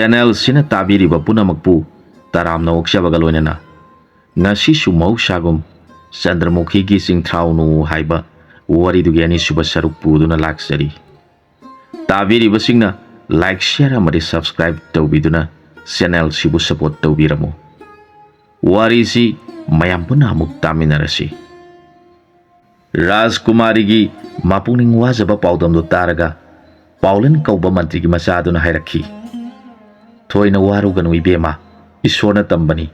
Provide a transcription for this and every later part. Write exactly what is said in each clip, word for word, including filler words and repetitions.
ꯆꯦꯅꯦꯜꯁꯤꯅ ꯇꯥꯕꯤꯔꯤꯕ ꯄꯨꯝꯅꯃꯛꯄꯨ ꯇꯔꯥꯝꯅ ꯑꯣꯛꯆꯕꯒ ꯂꯣꯏꯅꯅ ꯉꯁꯤꯁꯨ ꯃꯍꯧꯁꯥꯒꯨꯝ ꯆꯟꯗ꯭ꯔꯃꯨꯈꯤꯒꯤ ꯆꯤꯡꯊ꯭ꯔꯥꯎꯅꯨ ꯍꯥꯏꯕ ꯋꯥꯔꯤꯗꯨꯒꯤ ꯑꯅꯤꯁꯨꯕ ꯁꯔꯨꯛ ꯄꯨꯗꯨꯅ ꯂꯥꯛꯆꯔꯤ꯫ ꯇꯥꯕꯤꯔꯤꯕꯁꯤꯡꯅ like, share ꯑꯃꯗꯤ subscribe ꯇꯧꯕꯤꯗꯨꯅ ꯆꯦꯅꯦꯜꯁꯤꯕꯨ support ꯇꯧꯕꯤꯔꯝꯃꯨ꯫ ꯋꯥꯔꯤꯁꯤ ꯃꯌꯥꯝ ꯄꯨꯟꯅ ꯑꯃꯨꯛ ꯇꯥꯃꯤꯟꯅꯔꯁꯤ꯫ ꯔꯥꯖꯀꯨꯃꯥꯔꯤꯒꯤ ꯃꯄꯨꯛꯅꯤꯡ ꯋꯥꯖꯕ ꯄꯥꯎꯗꯝꯗꯨ ꯇꯥꯔꯒ ꯄꯥꯎꯂꯤꯟ ꯀꯧꯕ ꯃꯟꯇ꯭ꯔꯤꯒꯤ ꯃꯆꯥꯗꯨꯅ ꯍꯥꯏꯔꯛꯈꯤ, "ꯊꯣꯏꯅ ꯋꯥꯔꯨꯒꯅꯨ ꯏꯕꯦꯝꯃ, ꯏꯁꯣꯔꯅ ꯇꯝꯕꯅꯤ꯫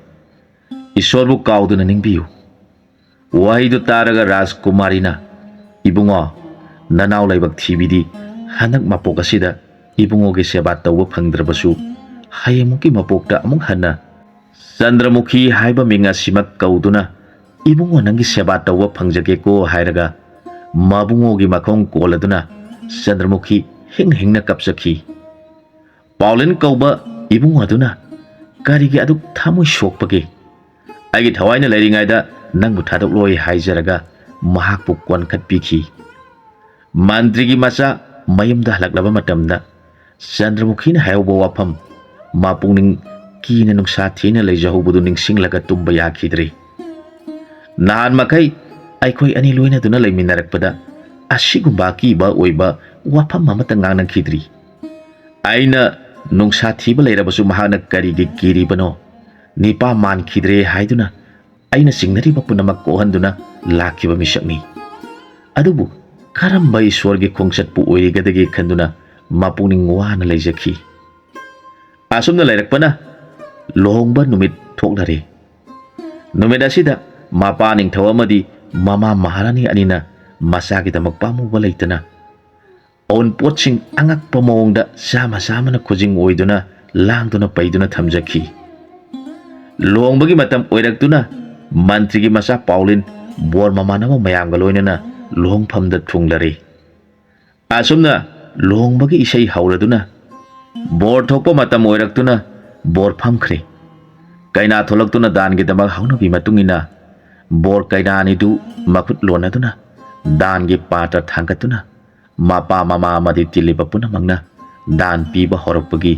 ꯏꯁꯣꯔꯕꯨ ꯀꯥꯎꯗꯨꯅ ꯅꯤꯡꯕꯤꯌꯨ꯫" ꯋꯥꯍꯩꯗꯨ ꯇꯥꯔꯒ ꯔꯥꯖꯀꯨꯃꯥꯔꯤꯅ, "ꯏꯕꯨꯡꯉꯣ, ꯅꯅꯥꯎ ꯂꯥꯏꯕꯛ ꯊꯤꯕꯤꯗꯤ ꯍꯟꯗꯛ ꯃꯄꯣꯛ ꯑꯁꯤꯗ ꯏꯕꯨꯡꯉꯣꯒꯤ ꯁꯦꯕꯥ ꯇꯧꯕ ꯐꯪꯗ꯭ꯔꯕꯁꯨ ꯍꯌꯦꯡꯃꯨꯛꯀꯤ ꯃꯄꯣꯛꯇ ꯑꯃꯨꯛ ꯍꯟꯅ ꯆꯟꯗ꯭ꯔꯃꯨꯈꯤ ꯍꯥꯏꯕ ꯃꯤꯡ ꯑꯁꯤꯃꯛ ꯀꯧꯗꯨꯅ ꯏꯕꯨꯡꯉꯣ ꯅꯪꯒꯤ ꯁꯦꯕꯥ ꯇꯧꯕ ꯐꯪꯖꯒꯦꯀꯣ" ꯍꯥꯏꯔꯒ ꯃꯕꯨꯡꯉꯣꯒꯤ ꯃꯈꯣꯡ ꯀꯣꯜꯂꯗꯨꯅ ꯆꯟꯗ꯭ꯔꯃꯨꯈꯤ ꯍꯤꯡ ꯍꯤꯡꯅ ꯀꯞꯆꯈꯤ꯫ ꯄꯥꯎꯂꯤꯟ ꯀꯧꯕ ꯏꯕꯨꯡꯉꯣ ꯑꯗꯨꯅ ꯀꯔꯤꯒꯤ ꯑꯗꯨꯛ ꯊꯃꯣꯏ ꯁꯣꯛꯄꯒꯦ? ꯑꯩꯒꯤ ꯊꯋꯥꯏꯅ ꯂꯩꯔꯤꯉꯩꯗ ꯅꯪꯕꯨ ꯊꯥꯗꯣꯛꯂꯣꯏ ꯍꯥꯏꯖꯔꯒ ꯃꯍꯥꯛꯄꯨ ꯀꯣꯟꯈꯠꯄꯤꯈꯤ꯫ ꯃꯟꯇ꯭ꯔꯤꯒꯤ ꯃꯆꯥ ꯃꯌꯨꯝꯗ ꯍꯜꯂꯛꯂꯕ ꯃꯇꯝꯗ ꯆꯟꯗ꯭ꯔꯃꯨꯈꯤꯅ ꯍꯥꯏꯍꯧꯕ ꯋꯥꯐꯝ, ꯃꯄꯨꯛꯅꯤꯡ ꯀꯤꯅ ꯅꯨꯡꯁꯥ ꯊꯤꯅ ꯂꯩꯖꯍꯧꯕꯗꯨ ꯅꯤꯡꯁꯤꯡꯂꯒ ꯇꯨꯝꯕ ꯌꯥꯈꯤꯗ꯭ꯔꯦ꯫ ꯅꯍꯥꯟ ꯃꯈꯩ ꯑꯩꯈꯣꯏ ꯑꯅꯤ ꯂꯣꯏꯅꯗꯨꯅ ꯂꯩꯃꯤꯟꯅꯔꯛꯄꯗ ꯑꯁꯤꯒꯨꯝꯕ ꯑꯀꯤꯕ ꯑꯣꯏꯕ ꯋꯥꯐꯝ ꯑꯃꯠꯇ ꯉꯥꯡꯅꯈꯤꯗ꯭ꯔꯤ꯫ ꯑꯩꯅ ꯅꯨꯡꯁꯥ ꯊꯤꯕ ꯂꯩꯔꯕꯁꯨ ꯃꯍꯥꯛꯅ ꯀꯔꯤꯒꯤ ꯀꯤꯔꯤꯕꯅꯣ? ꯅꯤꯄꯥ ꯃꯥꯟꯈꯤꯗ꯭ꯔꯦ ꯍꯥꯏꯗꯨꯅ ꯑꯩꯅ ꯆꯤꯡꯅꯔꯤꯕ ꯄꯨꯝꯅꯃꯛ ꯀꯣꯛꯍꯟꯗꯨꯅ ꯂꯥꯛꯈꯤꯕ ꯃꯤꯁꯛꯅꯤ꯫ ꯑꯗꯨꯕꯨ ꯀꯔꯝꯕ ꯏꯁꯣꯔꯒꯤ ꯈꯣꯡꯆꯠꯄꯨ ꯑꯣꯏꯔꯤꯒꯗꯒꯦ ꯈꯟꯗꯨꯅ ꯃꯄꯨꯛꯅꯤꯡ ꯋꯥꯅ ꯂꯩꯖꯈꯤ꯫ ꯑꯁꯨꯝꯅ ꯂꯩꯔꯛꯄꯅ ꯂꯨꯍꯣꯡꯕ ꯅꯨꯃꯤꯠ ꯊꯣꯛꯂꯔꯦ꯫ ꯅꯨꯃꯤꯠ ꯑꯁꯤꯗ ꯃꯄꯥ ꯅꯤꯡꯊꯧ ꯑꯃꯗꯤ ꯃꯃꯥ ꯃꯍꯥꯔꯥꯅꯤ ꯑꯅꯤꯅ ꯃꯆꯥꯒꯤꯗꯃꯛ ꯄꯥꯝꯃꯨꯕ ꯂꯩꯇꯅ ꯑꯎꯟꯄꯣꯠꯁꯤꯡ ꯑꯉꯛꯄ ꯃꯑꯣꯡꯗ ꯆꯥꯃ ꯆꯥꯃꯅ ꯈꯨꯖꯤꯡ ꯑꯣꯏꯗꯨꯅ ꯂꯥꯡꯗꯨꯅ ꯄꯩꯗꯨꯅ ꯊꯝꯖꯈꯤ꯫ ꯂꯨꯍꯣꯡꯕꯒꯤ ꯃꯇꯝ ꯑꯣꯏꯔꯛꯇꯨꯅ ꯃꯟꯇ꯭ꯔꯤꯒꯤ ꯃꯆꯥ ꯄꯥꯎꯂꯤꯟ ꯕꯣꯔ ꯃꯃꯥꯟꯅꯕ ꯃꯌꯥꯝꯒ ꯂꯣꯏꯅꯅ ꯂꯨꯍꯣꯡꯐꯝꯗ ꯊꯨꯡꯂꯔꯦ꯫ ꯑꯁꯨꯝꯅ ꯂꯨꯍꯣꯡꯕꯒꯤ ꯏꯁꯩ ꯍꯧꯔꯗꯨꯅ ꯕꯣꯔ ꯊꯣꯛꯄ ꯃꯇꯝ ꯑꯣꯏꯔꯛꯇꯨꯅ ꯕꯣꯔ ꯐꯝꯈ꯭ꯔꯦ꯫ ꯀꯩꯅꯥ ꯊꯣꯛꯂꯛꯇꯨꯅ ꯗꯥꯟꯒꯤꯗꯃꯛ ꯍꯧꯅꯕꯤ ꯃꯇꯨꯡ ꯏꯟꯅ ꯕꯣꯔ ꯀꯩꯅꯥ ꯑꯅꯤꯗꯨ ꯃꯈꯨꯠ ꯂꯣꯟꯅꯗꯨꯅ ꯗꯥꯟꯒꯤ ꯄꯥꯇ꯭ꯔ ꯊꯥꯡꯒꯠꯇꯨꯅ ꯃꯄꯥ ꯃꯃꯥ ꯑꯃꯗꯤ ꯇꯤꯜꯂꯤꯕ ꯄꯨꯝꯅꯃꯛꯅ ꯗꯥꯟ ꯄꯤꯕ ꯍꯧꯔꯛꯄꯒꯤ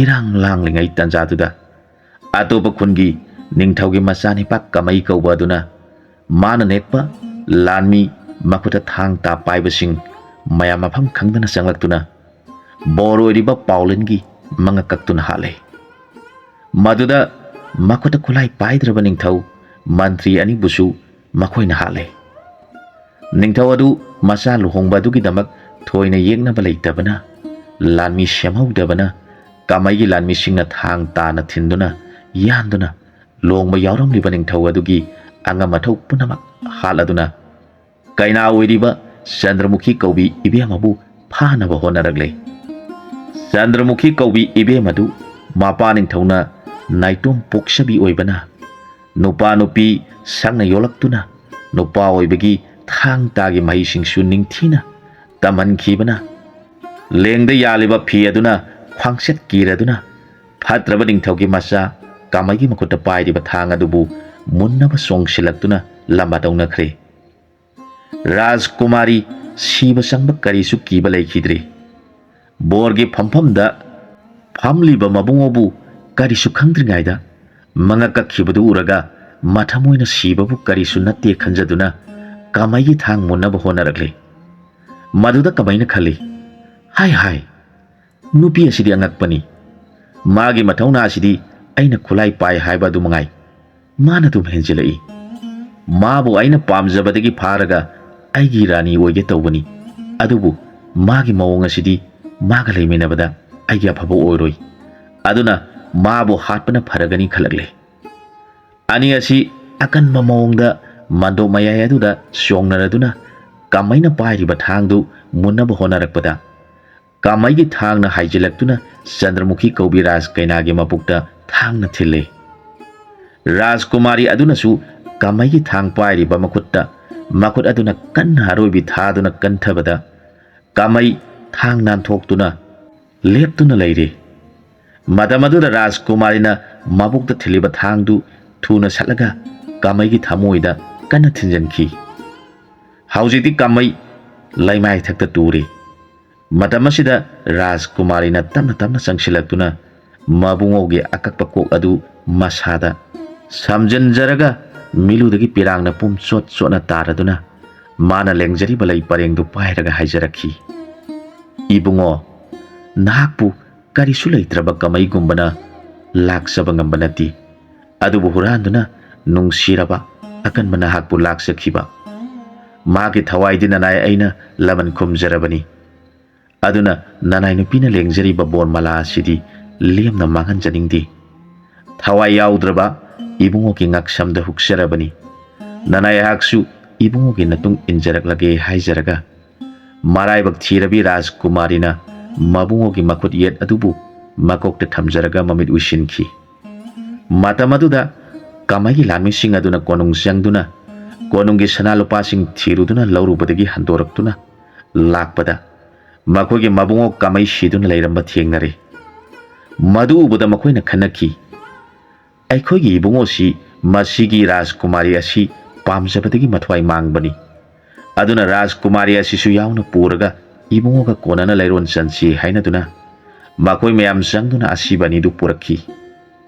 ꯏꯔꯥꯡ ꯂꯥꯡꯂꯤꯉꯩ ꯇꯥꯟꯖꯥꯗꯨꯗ ꯑꯇꯣꯞꯄ ꯈꯨꯟꯒꯤ ꯅꯤꯡꯊꯧꯒꯤ ꯃꯆꯥꯅꯤꯄꯥ ꯀꯃꯩ ꯀꯧꯕ ꯑꯗꯨꯅ ꯃꯥꯅ ꯅꯦꯛꯄ ꯂꯥꯟꯃꯤ ꯃꯈꯨꯠꯇ ꯊꯥꯡ ꯇꯥ ꯄꯥꯏꯕꯁꯤꯡ ꯃꯌꯥꯝ ꯃꯐꯝ ꯈꯪꯗꯅ ꯆꯪꯂꯛꯇꯨꯅ ꯕꯣꯔ ꯑꯣꯏꯔꯤꯕ ꯄꯥꯎꯂꯦꯟꯒꯤ ꯃꯉꯛ ꯀꯛꯇꯨꯅ ꯍꯥꯠꯂꯦ꯫ ꯃꯗꯨꯗ ꯃꯈꯨꯠꯇ ꯈꯨꯠꯂꯥꯏ ꯄꯥꯏꯗ꯭ꯔꯕ ꯅꯤꯡꯊꯧ ꯃꯟꯇ꯭ꯔꯤ ꯑꯅꯤꯕꯨꯁꯨ ꯃꯈꯣꯏꯅ ꯍꯥꯠꯂꯦ꯫ ꯅꯤꯡꯊꯧ ꯑꯗꯨ ꯃꯆꯥ ꯂꯨꯍꯣꯡꯕ ꯑꯗꯨꯒꯤꯗꯃꯛ ꯊꯣꯏꯅ ꯌꯦꯛꯅꯕ ꯂꯩꯇꯕꯅ, ꯂꯥꯟꯃꯤ ꯁꯦꯝꯍꯧꯗꯕꯅ, ꯀꯃꯩꯒꯤ ꯂꯥꯟꯃꯤꯁꯤꯡꯅ ꯊꯥꯡ ꯇꯥꯅ ꯊꯤꯟꯗꯨꯅ ꯌꯥꯟꯗꯨꯅ ꯂꯨꯍꯣꯡꯕ ꯌꯥꯎꯔꯝꯂꯤꯕ ꯅꯤꯡꯊꯧ ꯑꯗꯨꯒꯤ ꯑꯉꯝ ꯑꯊꯧ ꯄꯨꯝꯅꯃꯛ ꯍꯥꯠꯂꯗꯨꯅ ꯀꯩꯅꯥ ꯑꯣꯏꯔꯤꯕ ꯆꯟꯗ꯭ꯔꯃꯨꯈꯤ ꯀꯧꯕꯤ ꯏꯕꯦꯝ ꯑꯗꯨꯕꯨ ꯐꯥꯅꯕ ꯍꯣꯠꯅꯔꯛꯂꯦ꯫ ꯆꯟꯗ꯭ꯔꯃꯨꯈꯤ ꯀꯧꯕꯤ ꯏꯕꯦꯝ ꯑꯗꯨ ꯃꯄꯥ ꯅꯤꯡꯊꯧꯅ ꯅꯥꯏꯇꯣꯝ ꯄꯣꯛꯆꯕꯤ ꯑꯣꯏꯕꯅ, ꯅꯨꯄꯥ ꯅꯨꯄꯤ ꯁꯛꯅ ꯌꯣꯜꯂꯛꯇꯨꯅ ꯅꯨꯄꯥ ꯑꯣꯏꯕꯒꯤ ꯊꯥꯡ ꯇꯥꯒꯤ ꯃꯍꯩꯁꯤꯡꯁꯨ ꯅꯤꯡꯊꯤꯅ ꯇꯝꯍꯟꯈꯤꯕꯅ, ꯂꯦꯡꯗ ꯌꯥꯜꯂꯤꯕ ꯐꯤ ꯑꯗꯨꯅ ꯈ꯭ꯋꯥꯡꯆꯠ ꯀꯤꯔꯗꯨꯅ ꯐꯠꯇ꯭ꯔꯕ ꯅꯤꯡꯊꯧꯒꯤ ꯃꯆꯥ ꯀꯃꯩꯒꯤ ꯃꯈꯨꯠꯇ ꯄꯥꯏꯔꯤꯕ ꯊꯥꯡ ꯑꯗꯨꯕꯨ ꯃꯨꯟꯅꯕ ꯆꯣꯡꯁꯤꯜꯂꯛꯇꯨꯅ ꯂꯝꯕꯥ ꯇꯧꯅꯈ꯭ꯔꯦ꯫ ꯔꯥꯖꯀꯨꯃꯥꯔꯤ ꯁꯤꯕ ꯆꯪꯕ ꯀꯔꯤꯁꯨ ꯀꯤꯕ ꯂꯩꯈꯤꯗ꯭ꯔꯦ꯫ ꯕꯣꯔꯒꯤ ꯐꯝꯐꯝꯗ ꯐꯝꯂꯤꯕ ꯃꯕꯨꯡꯉꯣꯕꯨ ꯀꯔꯤꯁꯨ ꯈꯪꯗ꯭ꯔꯤꯉꯩꯗ ꯃꯉꯛ ꯀꯛꯈꯤꯕꯗꯨ ꯎꯔꯒ ꯃꯊꯃꯣꯏꯅ ꯁꯤꯕꯕꯨ ꯀꯔꯤꯁꯨ ꯅꯠꯇꯦ ꯈꯟꯖꯗꯨꯅ ꯀꯃꯩꯒꯤ ꯊꯥꯡ ꯃꯨꯟꯅꯕ ꯍꯣꯠꯅꯔꯛꯂꯦ꯫ ꯃꯗꯨꯗ ꯀꯃꯩꯅ ꯈꯜꯂꯤ, "ꯍꯥꯏ ꯍꯥꯏ, ꯅꯨꯄꯤ ꯑꯁꯤꯗꯤ ꯑꯉꯛꯄꯅꯤ꯫ ꯃꯥꯒꯤ ꯃꯊꯧꯅꯥ ꯑꯁꯤꯗꯤ ꯑꯩꯅ ꯈꯨꯠꯂꯥꯏ ꯄꯥꯏ ꯍꯥꯏꯕ ꯑꯗꯨ ꯃꯉꯥꯏ꯫ ꯃꯥꯅ ꯑꯗꯨꯝ ꯍꯦꯟꯖꯤꯜꯂꯛꯏ꯫ ꯃꯥꯕꯨ ꯑꯩꯅ ꯄꯥꯝꯖꯕꯗꯒꯤ ꯐꯥꯔꯒ ꯑꯩꯒꯤ ꯔꯥꯅꯤ ꯑꯣꯏꯒꯦ ꯇꯧꯕꯅꯤ꯫ ꯑꯗꯨꯕꯨ ꯃꯥꯒꯤ ꯃꯑꯣꯡ ꯑꯁꯤꯗꯤ ꯃꯥꯒ ꯂꯩꯃꯤꯟꯅꯕꯗ ꯑꯩꯒꯤ ꯑꯐꯕ ꯑꯣꯏꯔꯣꯏ꯫ ꯑꯗꯨꯅ ꯃꯥꯕꯨ ꯍꯥꯠꯄꯅ ꯐꯔꯒꯅꯤ" ꯈꯜꯂꯛꯂꯦ꯫ ꯑꯅꯤ ꯑꯁꯤ ꯑꯀꯟꯕ ꯃꯑꯣꯡꯗ ꯃꯟꯗꯣꯞ ꯃꯌꯥꯏ ꯑꯗꯨꯗ ꯆꯣꯡꯅꯔꯗꯨꯅ ꯀꯃꯩꯅ ꯄꯥꯏꯔꯤꯕ ꯊꯥꯡꯗꯨ ꯃꯨꯟꯅꯕ ꯍꯣꯠꯅꯔꯛꯄꯗ, ꯀꯃꯩꯒꯤ ꯊꯥꯡꯅ ꯍꯥꯏꯖꯤꯜꯂꯛꯇꯨꯅ ꯆꯟꯗ꯭ꯔꯃꯨꯈꯤ ꯀꯧꯕꯤ ꯔꯥꯖ ꯀꯩꯅꯥꯒꯤ ꯃꯄꯨꯛꯇ ꯊꯥꯡꯅ ꯊꯤꯜꯂꯦ꯫ ꯔꯥꯖꯀꯨꯃꯥꯔꯤ ꯑꯗꯨꯅꯁꯨ ꯀꯃꯩꯒꯤ ꯊꯥꯡ ꯄꯥꯏꯔꯤꯕ ꯃꯈꯨꯠꯇ, ꯃꯈꯨꯠ ꯑꯗꯨꯅ ꯀꯟꯅ ꯑꯔꯣꯏꯕꯤ ꯊꯥꯗꯨꯅ ꯀꯟꯊꯕꯗ, ꯀꯃꯩ ꯊꯥꯡ ꯅꯥꯟꯊꯣꯛꯇꯨꯅ ꯂꯦꯞꯇꯨꯅ ꯂꯩꯔꯦ꯫ ꯃꯇꯝ ꯑꯗꯨꯗ ꯔꯥꯖꯀꯨꯃꯥꯔꯤꯅ ꯃꯕꯨꯛꯇ ꯊꯤꯜꯂꯤꯕ ꯊꯥꯡꯗꯨ ꯊꯨꯅ ꯁꯠꯂꯒ ꯀꯃꯩꯒꯤ ꯊꯃꯣꯏꯗ ꯀꯟꯅ ꯊꯤꯟꯖꯤꯟꯈꯤ꯫ ꯍꯧꯖꯤꯛꯇꯤ ꯀꯃꯩ ꯂꯩꯃꯥꯏ ꯊꯛꯇ ꯇꯨꯔꯦ꯫ ꯃꯇꯝ ꯑꯁꯤꯗ ꯔꯥꯖꯀꯨꯃꯥꯔꯤꯅ ꯇꯞꯅ ꯇꯞꯅ ꯆꯪꯁꯤꯜꯂꯛꯇꯨꯅ ꯃꯕꯨꯡꯉꯣꯒꯤ ꯑꯀꯛꯄ ꯀꯣꯛ ꯑꯗꯨ ꯃꯁꯥꯗ ꯁꯝꯖꯤꯟꯖꯔꯒ ꯃꯤꯠꯂꯨꯗꯒꯤ ꯄꯤꯔꯥꯡꯅ ꯄꯨꯝ ꯆꯣꯠ ꯆꯣꯠꯅ ꯇꯥꯔꯗꯨꯅ ꯃꯥꯅ ꯂꯦꯡꯖꯔꯤꯕ ꯂꯩ ꯄꯔꯦꯡꯗꯨ ꯄꯥꯏꯔꯒ ꯍꯥꯏꯖꯔꯛꯈꯤ, "ꯏꯕꯨꯡꯉꯣ, ꯅꯍꯥꯛꯄꯨ ꯀꯔꯤꯁꯨ ꯂꯩꯇ꯭ꯔꯕ ꯀꯃꯩꯒꯨꯝꯕꯅ ꯂꯥꯛꯆꯕ ꯉꯝꯕ ꯅꯠꯇꯦ꯫ ꯑꯗꯨꯕꯨ ꯍꯨꯔꯥꯟꯗꯨꯅ ꯅꯨꯡꯁꯤꯔꯕ ꯑꯀꯟꯕ ꯅꯍꯥꯛꯄꯨ ꯂꯥꯛꯆꯈꯤꯕ ꯃꯥꯒꯤ ꯊꯋꯥꯏꯗꯤ ꯅꯅꯥꯏ ꯑꯩꯅ ꯂꯃꯟ ꯈꯨꯝꯖꯔꯕꯅꯤ꯫ ꯑꯗꯨꯅ ꯅꯅꯥꯏ ꯅꯨꯄꯤꯅ ꯂꯦꯡꯖꯔꯤꯕ ꯕꯣꯔꯃꯥꯂꯥ ꯑꯁꯤꯗꯤ ꯂꯦꯝꯅ ꯃꯥꯡꯍꯟꯖꯅꯤꯡꯗꯦ꯫ ꯊꯋꯥꯏ ꯌꯥꯎꯗ꯭ꯔꯕ ꯏꯕꯨꯡꯉꯣꯒꯤ ꯉꯛꯁꯝꯗ ꯍꯨꯛꯆꯔꯕꯅꯤ꯫ ꯅꯅꯥꯏ ꯑꯩꯍꯥꯛꯁꯨ ꯏꯕꯨꯡꯉꯣꯒꯤ ꯃꯇꯨꯡ ꯏꯟꯖꯔꯛꯂꯒꯦ" ꯍꯥꯏꯖꯔꯒ ꯃꯔꯥꯏꯕꯛ ꯊꯤꯔꯕꯤ ꯔꯥꯖꯀꯨꯃꯥꯔꯤꯅ ꯃꯕꯨꯡꯉꯣꯒꯤ ꯃꯈꯨꯠ ꯌꯦꯠ ꯑꯗꯨꯕꯨ ꯃꯀꯣꯛꯇ ꯊꯝꯖꯔꯒ ꯃꯃꯤꯠ ꯎꯏꯁꯤꯟꯈꯤ꯫ ꯃꯇꯝ ꯑꯗꯨꯗ ꯀꯃꯩꯒꯤ ꯂꯥꯟꯃꯤꯁꯤꯡ ꯑꯗꯨꯅ ꯀꯣꯅꯨꯡ ꯆꯪꯗꯨꯅ ꯀꯣꯅꯨꯡꯒꯤ ꯁꯅꯥ ꯂꯨꯄꯥꯁꯤꯡ ꯊꯤꯔꯨꯗꯨꯅ ꯂꯧꯔꯨꯕꯗꯒꯤ ꯍꯟꯗꯣꯔꯛꯇꯨꯅ ꯂꯥꯛꯄꯗ ꯃꯈꯣꯏꯒꯤ ꯃꯕꯨꯡꯉꯣ ꯀꯃꯩ ꯁꯤꯗꯨꯅ ꯂꯩꯔꯝꯕ ꯊꯦꯡꯅꯔꯦ꯫ ꯃꯗꯨ ꯎꯕꯗ ꯃꯈꯣꯏꯅ ꯈꯟꯅꯈꯤ, "ꯑꯩꯈꯣꯏꯒꯤ ꯏꯕꯨꯡꯉꯣꯁꯤ ꯃꯁꯤꯒꯤ ꯔꯥꯖꯀꯨꯃꯥꯔꯤ ꯑꯁꯤ ꯄꯥꯝꯖꯕꯗꯒꯤ ꯃꯊ꯭ꯋꯥꯏ ꯃꯥꯡꯕꯅꯤ꯫ ꯑꯗꯨꯅ ꯔꯥꯖꯀꯨꯃꯥꯔꯤ ꯑꯁꯤꯁꯨ ꯌꯥꯎꯅ ꯄꯨꯔꯒ ꯏꯕꯨꯡꯉꯣꯒ ꯀꯣꯟꯅꯅ ꯂꯩꯔꯣꯟ ꯆꯟꯁꯤ" ꯍꯥꯏꯅꯗꯨꯅ ꯃꯈꯣꯏ ꯃꯌꯥꯝ ꯆꯪꯗꯨꯅ ꯑꯁꯤꯕ ꯑꯅꯤꯗꯨ ꯄꯨꯔꯛꯈꯤ꯫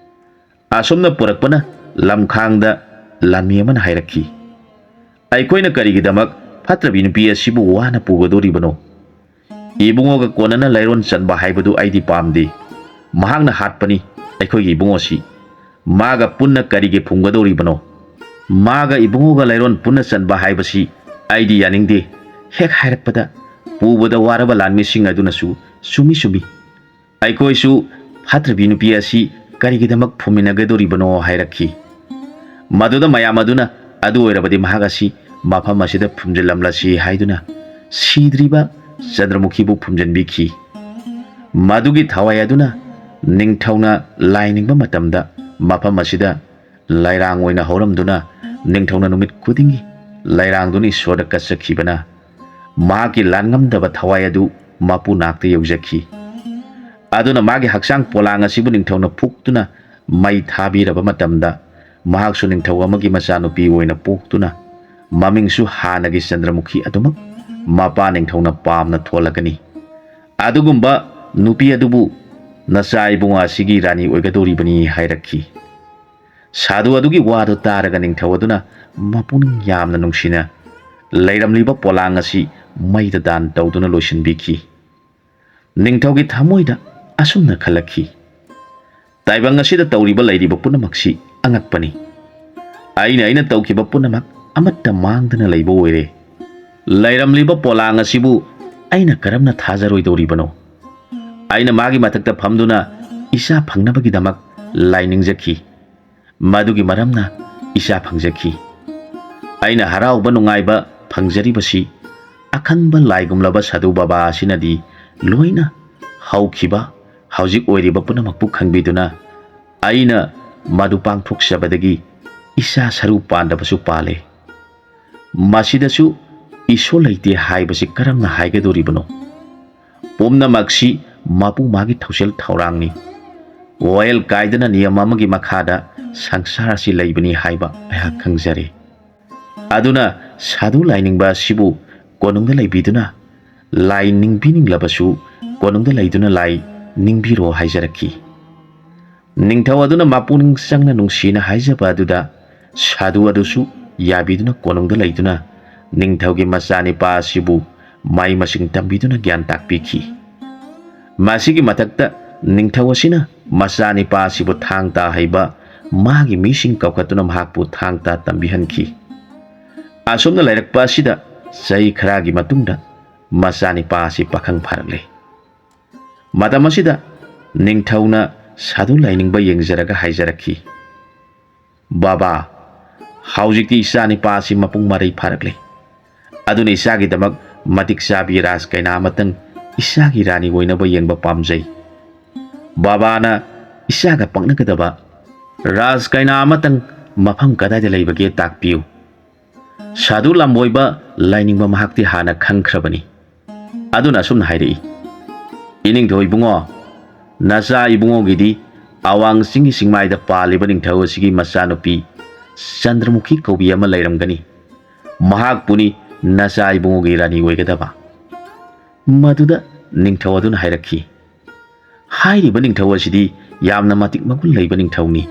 ꯑꯁꯨꯝꯅ ꯄꯨꯔꯛꯄꯅ ꯂꯝꯈꯥꯡꯗ ꯂꯥꯟꯃꯤ ꯑꯃꯅ ꯍꯥꯏꯔꯛꯈꯤ, "ꯑꯩꯈꯣꯏꯅ ꯀꯔꯤꯒꯤꯗꯃꯛ ꯐꯠꯇ꯭ꯔꯕꯤ ꯅꯨꯄꯤ ꯑꯁꯤꯕꯨ ꯋꯥꯅ ꯄꯨꯒꯗꯧꯔꯤꯕꯅꯣ? ꯏꯕꯨꯡꯉꯣꯒ ꯀꯣꯟꯅꯅ ꯂꯩꯔꯣꯟ ꯆꯟꯕ ꯍꯥꯏꯕꯗꯨ ꯑꯩꯗꯤ ꯄꯥꯝꯗꯦ꯫ ꯃꯍꯥꯛꯅ ꯍꯥꯠꯄꯅꯤ ꯑꯩꯈꯣꯏꯒꯤ ꯏꯕꯨꯡꯉꯣꯁꯤ꯫ ꯃꯥꯒ ꯄꯨꯟꯅ ꯀꯔꯤꯒꯤ ꯐꯨꯝꯒꯗꯧꯔꯤꯕꯅꯣ? ꯃꯥꯒ ꯏꯕꯨꯡꯉꯣꯒ ꯂꯩꯔꯣꯟ ꯄꯨꯟꯅ ꯆꯟꯕ ꯍꯥꯏꯕꯁꯤ ꯑꯩꯗꯤ ꯌꯥꯅꯤꯡꯗꯦ" ꯍꯦꯛ ꯍꯥꯏꯔꯛꯄꯗ ꯄꯨꯕꯗ ꯋꯥꯔꯕ ꯂꯥꯟꯃꯤꯁꯤꯡ ꯑꯗꯨꯅꯁꯨ ꯆꯨꯝꯃꯤ ꯆꯨꯝꯃꯤ, ꯑꯩꯈꯣꯏꯁꯨ ꯐꯠꯇ꯭ꯔꯕꯤ ꯅꯨꯄꯤ ꯑꯁꯤ ꯀꯔꯤꯒꯤꯗꯃꯛ ꯐꯨꯝꯃꯤꯟꯅꯒꯗꯧꯔꯤꯕꯅꯣ ꯍꯥꯏꯔꯛꯈꯤ꯫ ꯃꯗꯨꯗ ꯃꯌꯥꯝ ꯑꯗꯨꯅ ꯑꯗꯨ ꯑꯣꯏꯔꯕꯗꯤ ꯃꯍꯥꯛ ꯑꯁꯤ ꯃꯐꯝ ꯑꯁꯤꯗ ꯐꯨꯝꯖꯤꯜꯂꯝꯂꯁꯤ ꯍꯥꯏꯗꯨꯅ ꯁꯤꯗ꯭ꯔꯤꯕ ꯆꯟꯗ꯭ꯔꯃꯨꯈꯤꯕꯨ ꯐꯨꯝꯖꯤꯟꯕꯤꯈꯤ꯫ ꯃꯗꯨꯒꯤ ꯊꯋꯥꯏ ꯑꯗꯨꯅ ꯅꯤꯡꯊꯧꯅ ꯂꯥꯏ ꯅꯤꯡꯕ ꯃꯇꯝꯗ ꯃꯐꯝ ꯑꯁꯤꯗ ꯂꯩꯔꯥꯡ ꯑꯣꯏꯅ ꯍꯧꯔꯝꯗꯨꯅ ꯅꯤꯡꯊꯧꯅ ꯅꯨꯃꯤꯠ ꯈꯨꯗꯤꯡꯒꯤ ꯂꯩꯔꯥꯡꯗꯨꯅ ꯏꯁꯣꯔꯗ ꯀꯠꯆꯈꯤꯕꯅ ꯃꯍꯥꯛꯀꯤ ꯂꯥꯟꯉꯝꯗꯕ ꯊꯋꯥꯏ ꯑꯗꯨ ꯃꯄꯨ ꯅꯥꯛꯇ ꯌꯧꯖꯈꯤ꯫ ꯑꯗꯨꯅ ꯃꯥꯒꯤ ꯍꯛꯆꯥꯡ ꯄꯣꯂꯥꯡ ꯑꯁꯤꯕꯨ ꯅꯤꯡꯊꯧꯅ ꯐꯨꯛꯇꯨꯅ ꯃꯩ ꯊꯥꯕꯤꯔꯕ ꯃꯇꯝꯗ ꯃꯍꯥꯛꯁꯨ ꯅꯤꯡꯊꯧ ꯑꯃꯒꯤ ꯃꯆꯥꯅꯨꯄꯤ ꯑꯣꯏꯅ ꯄꯣꯛꯇꯨꯅ ꯃꯃꯤꯡꯁꯨ ꯍꯥꯟꯅꯒꯤ ꯆꯟꯗ꯭ꯔꯃꯨꯈꯤ ꯑꯗꯨꯃꯛ ꯃꯄꯥ ꯅꯤꯡꯊꯧꯅ ꯄꯥꯝꯅ ꯊꯣꯜꯂꯛꯀꯅꯤ꯫ ꯑꯗꯨꯒꯨꯝꯕ ꯅꯨꯄꯤ ꯑꯗꯨꯕꯨ ꯅꯆꯥ ꯏꯕꯨꯡꯉꯣ ꯑꯁꯤꯒꯤ ꯔꯥꯅꯤ ꯑꯣꯏꯒꯗꯧꯔꯤꯕꯅꯤ ꯍꯥꯏꯔꯛꯈꯤ꯫ ꯁꯥꯗꯨ ꯑꯗꯨꯒꯤ ꯋꯥꯗꯨ ꯇꯥꯔꯒ ꯅꯤꯡꯊꯧ ꯑꯗꯨꯅ ꯃꯄꯨꯛꯅꯤꯡ ꯌꯥꯝꯅ ꯅꯨꯡꯁꯤꯅ ꯂꯩꯔꯝꯂꯤꯕ ꯄꯣꯂꯥꯡ ꯑꯁꯤ ꯃꯩꯗ ꯗꯥꯟ ꯇꯧꯗꯨꯅ ꯂꯣꯏꯁꯤꯟꯕꯤꯈꯤ꯫ ꯅꯤꯡꯊꯧꯒꯤ ꯊꯃꯣꯏꯗ ꯑꯁꯨꯝꯅ ꯈꯜꯂꯛꯈꯤ, "ꯇꯥꯏꯕꯪ ꯑꯁꯤꯗ ꯇꯧꯔꯤꯕ ꯂꯩꯔꯤꯕ ꯄꯨꯝꯅꯃꯛꯁꯤ ꯑꯉꯛꯄꯅꯤ꯫ ꯑꯩꯅ ꯑꯩꯅ ꯇꯧꯈꯤꯕ ꯄꯨꯝꯅꯃꯛ ꯑꯃꯠꯇ ꯃꯥꯡꯗꯅ ꯂꯩꯕ ꯑꯣꯏꯔꯦ꯫ ꯂꯩꯔꯝꯂꯤꯕ ꯄꯣꯂꯥꯡ ꯑꯁꯤꯕꯨ ꯑꯩꯅ ꯀꯔꯝꯅ ꯊꯥꯖꯔꯣꯏꯗꯧꯔꯤꯕꯅꯣ?" ꯑꯩꯅ ꯃꯥꯒꯤ ꯃꯊꯛꯇ ꯐꯝꯗꯨꯅ ꯏꯆꯥ ꯐꯪꯅꯕꯒꯤꯗꯃꯛ ꯂꯥꯏ ꯅꯤꯡꯖꯈꯤ꯫ ꯃꯗꯨꯒꯤ ꯃꯔꯝꯅ ꯏꯆꯥ ꯐꯪꯖꯈꯤ꯫ ꯑꯩꯅ ꯍꯔꯥꯎꯕ ꯅꯨꯡꯉꯥꯏꯕ ꯐꯪꯖꯔꯤꯕꯁꯤ ꯑꯈꯪꯕ ꯂꯥꯏꯒꯨꯝꯂꯕ ꯁꯥꯗꯨ ꯕꯥꯕꯥ ꯑꯁꯤꯅꯗꯤ ꯂꯣꯏꯅ ꯍꯧꯈꯤꯕ, ꯍꯧꯖꯤꯛ ꯑꯣꯏꯔꯤꯕ ꯄꯨꯝꯅꯃꯛꯄꯨ ꯈꯪꯕꯤꯗꯨꯅ ꯑꯩꯅ ꯃꯗꯨ ꯄꯥꯡꯊꯣꯛꯆꯕꯗꯒꯤ ꯏꯆꯥ ꯁꯔꯨ ꯄꯥꯟꯗꯕꯁꯨ ꯄꯥꯜꯂꯦ꯫ ꯃꯁꯤꯗꯁꯨ ꯏꯁꯣꯔ ꯂꯩꯇꯦ ꯍꯥꯏꯕꯁꯤ ꯀꯔꯝꯅ ꯍꯥꯏꯒꯗꯧꯔꯤꯕꯅꯣ? ꯄꯨꯝꯅꯃꯛꯁꯤ ꯃꯄꯨ ꯃꯥꯒꯤ ꯊꯧꯁꯤꯜ ꯊꯧꯔꯥꯡꯅꯤ꯫ ꯋꯥꯌꯦꯜ ꯀꯥꯏꯗꯅ ꯅꯤꯌꯝ ꯑꯃꯒꯤ ꯃꯈꯥꯗ ꯁꯪꯁꯥꯔ ꯑꯁꯤ ꯂꯩꯕꯅꯤ ꯍꯥꯏꯕ ꯑꯩꯍꯥꯛ ꯈꯪꯖꯔꯦ꯫ ꯑꯗꯨꯅ ꯁꯥꯗꯨ ꯂꯥꯏꯅꯤꯡꯕ ꯑꯁꯤꯕꯨ ꯀꯣꯅꯨꯡꯗ ꯂꯩꯕꯤꯗꯨꯅ ꯂꯥꯏ ꯅꯤꯡꯕꯤꯅꯤꯡꯂꯕꯁꯨ ꯀꯣꯅꯨꯡꯗ ꯂꯩꯗꯨꯅ ꯂꯥꯏ ꯅꯤꯡꯕꯤꯔꯣ ꯍꯥꯏꯖꯔꯛꯈꯤ꯫ ꯅꯤꯡꯊꯧ ꯑꯗꯨꯅ ꯃꯄꯨꯛꯅꯤꯡ ꯆꯪꯅ ꯅꯨꯡꯁꯤꯅ ꯍꯥꯏꯖꯕ ꯑꯗꯨꯗ ꯁꯥꯗꯨ ꯑꯗꯨꯁꯨ ꯌꯥꯕꯤꯗꯨꯅ ꯀꯣꯅꯨꯡꯗ ꯂꯩꯗꯨꯅ ꯅꯤꯡꯊꯧꯒꯤ ꯃꯆꯥꯅꯤꯄꯥ ꯑꯁꯤꯕꯨ ꯃꯍꯩ ꯃꯁꯤꯡ ꯇꯝꯕꯤꯗꯨꯅ ꯒ꯭ꯌꯥꯟ ꯇꯥꯛꯄꯤꯈꯤ꯫ ꯃꯁꯤꯒꯤ ꯃꯊꯛꯇ ꯅꯤꯡꯊꯧ ꯑꯁꯤꯅ ꯃꯆꯥꯅꯤꯄꯥ ꯑꯁꯤꯕꯨ ꯊꯥꯡ ꯇꯥ ꯍꯩꯕ ꯃꯥꯒꯤ ꯃꯤꯁꯤꯡ ꯀꯧꯈꯠꯇꯨꯅ ꯃꯍꯥꯛꯄꯨ ꯊꯥꯡ ꯇꯥ ꯇꯝꯕꯤꯍꯟꯈꯤ꯫ ꯑꯁꯨꯝꯅ ꯂꯩꯔꯛꯄ ꯑꯁꯤꯗ ꯆꯍꯤ ꯈꯔꯒꯤ ꯃꯇꯨꯡꯗ ꯃꯆꯥꯅꯤꯄꯥ ꯑꯁꯤ ꯄꯥꯈꯪ ꯐꯥꯔꯛꯂꯦ꯫ ꯃꯇꯝ ꯑꯁꯤꯗ ꯅꯤꯡꯊꯧꯅ ꯁꯥꯗꯨ ꯂꯥꯏꯅꯤꯡꯕ ꯌꯦꯡꯖꯔꯒ ꯍꯥꯏꯖꯔꯛꯈꯤ, "ꯕꯥꯕꯥ, ꯍꯧꯖꯤꯛꯇꯤ ꯏꯆꯥ ꯅꯤꯄꯥ ꯑꯁꯤ ꯃꯄꯨꯡ ꯃꯔꯩ ꯐꯥꯔꯛꯂꯦ꯫ ꯑꯗꯨꯅ ꯏꯆꯥꯒꯤꯗꯃꯛ ꯃꯇꯤꯛ ꯆꯥꯕꯤ ꯔꯥꯖ ꯀꯩꯅꯥ ꯑꯃꯇꯪ ꯏꯆꯥꯒꯤ ꯔꯥꯅꯤ ꯑꯣꯏꯅꯕ ꯌꯦꯡꯕ ꯄꯥꯝꯖꯩ꯫ ꯕꯥꯕꯥꯅ ꯏꯆꯥꯒ ꯄꯛꯅꯒꯗꯕ ꯔꯥꯖ ꯀꯩꯅꯥ ꯑꯃꯇꯪ ꯃꯐꯝ ꯀꯗꯥꯏꯗ ꯂꯩꯕꯒꯦ ꯇꯥꯛꯄꯤꯌꯨ꯫" ꯁꯥꯗꯨ ꯂꯝꯕꯣꯏꯕ ꯂꯥꯏꯅꯤꯡꯕ ꯃꯍꯥꯛꯇꯤ ꯍꯥꯟꯅ ꯈꯪꯈ꯭ꯔꯕꯅꯤ꯫ ꯑꯗꯨꯅ ꯑꯁꯨꯝꯅ ꯍꯥꯏꯔꯛꯏ, "ꯏꯅꯤꯡꯊꯧ ꯏꯕꯨꯡꯉꯣ, ꯅꯆꯥ ꯏꯕꯨꯡꯉꯣꯒꯤꯗꯤ ꯑꯋꯥꯡ ꯆꯤꯡꯒꯤ ꯆꯤꯡꯃꯥꯏꯗ ꯄꯥꯜꯂꯤꯕ ꯅꯤꯡꯊꯧ ꯑꯁꯤꯒꯤ ꯃꯆꯥꯅꯨꯄꯤ ꯆꯟꯗ꯭ꯔꯃꯨꯈꯤ ꯀꯧꯕꯤ ꯑꯃ ꯂꯩꯔꯝꯒꯅꯤ꯫ ꯃꯍꯥꯛꯄꯨꯅꯤ ꯅꯆꯥ ꯏꯕꯨꯡꯉꯣꯒꯤ ꯔꯥꯅꯤ ꯑꯣꯏꯒꯗꯕ꯫" ꯃꯗꯨꯗ ꯅꯤꯡꯊꯧ ꯑꯗꯨꯅ ꯍꯥꯏꯔꯛꯈꯤ, "ꯍꯥꯏꯔꯤꯕ ꯅꯤꯡꯊꯧ ꯑꯁꯤꯗꯤ ꯌꯥꯝꯅ ꯃꯇꯤꯛ ꯃꯒꯨꯟ ꯂꯩꯕ ꯅꯤꯡꯊꯧꯅꯤ꯫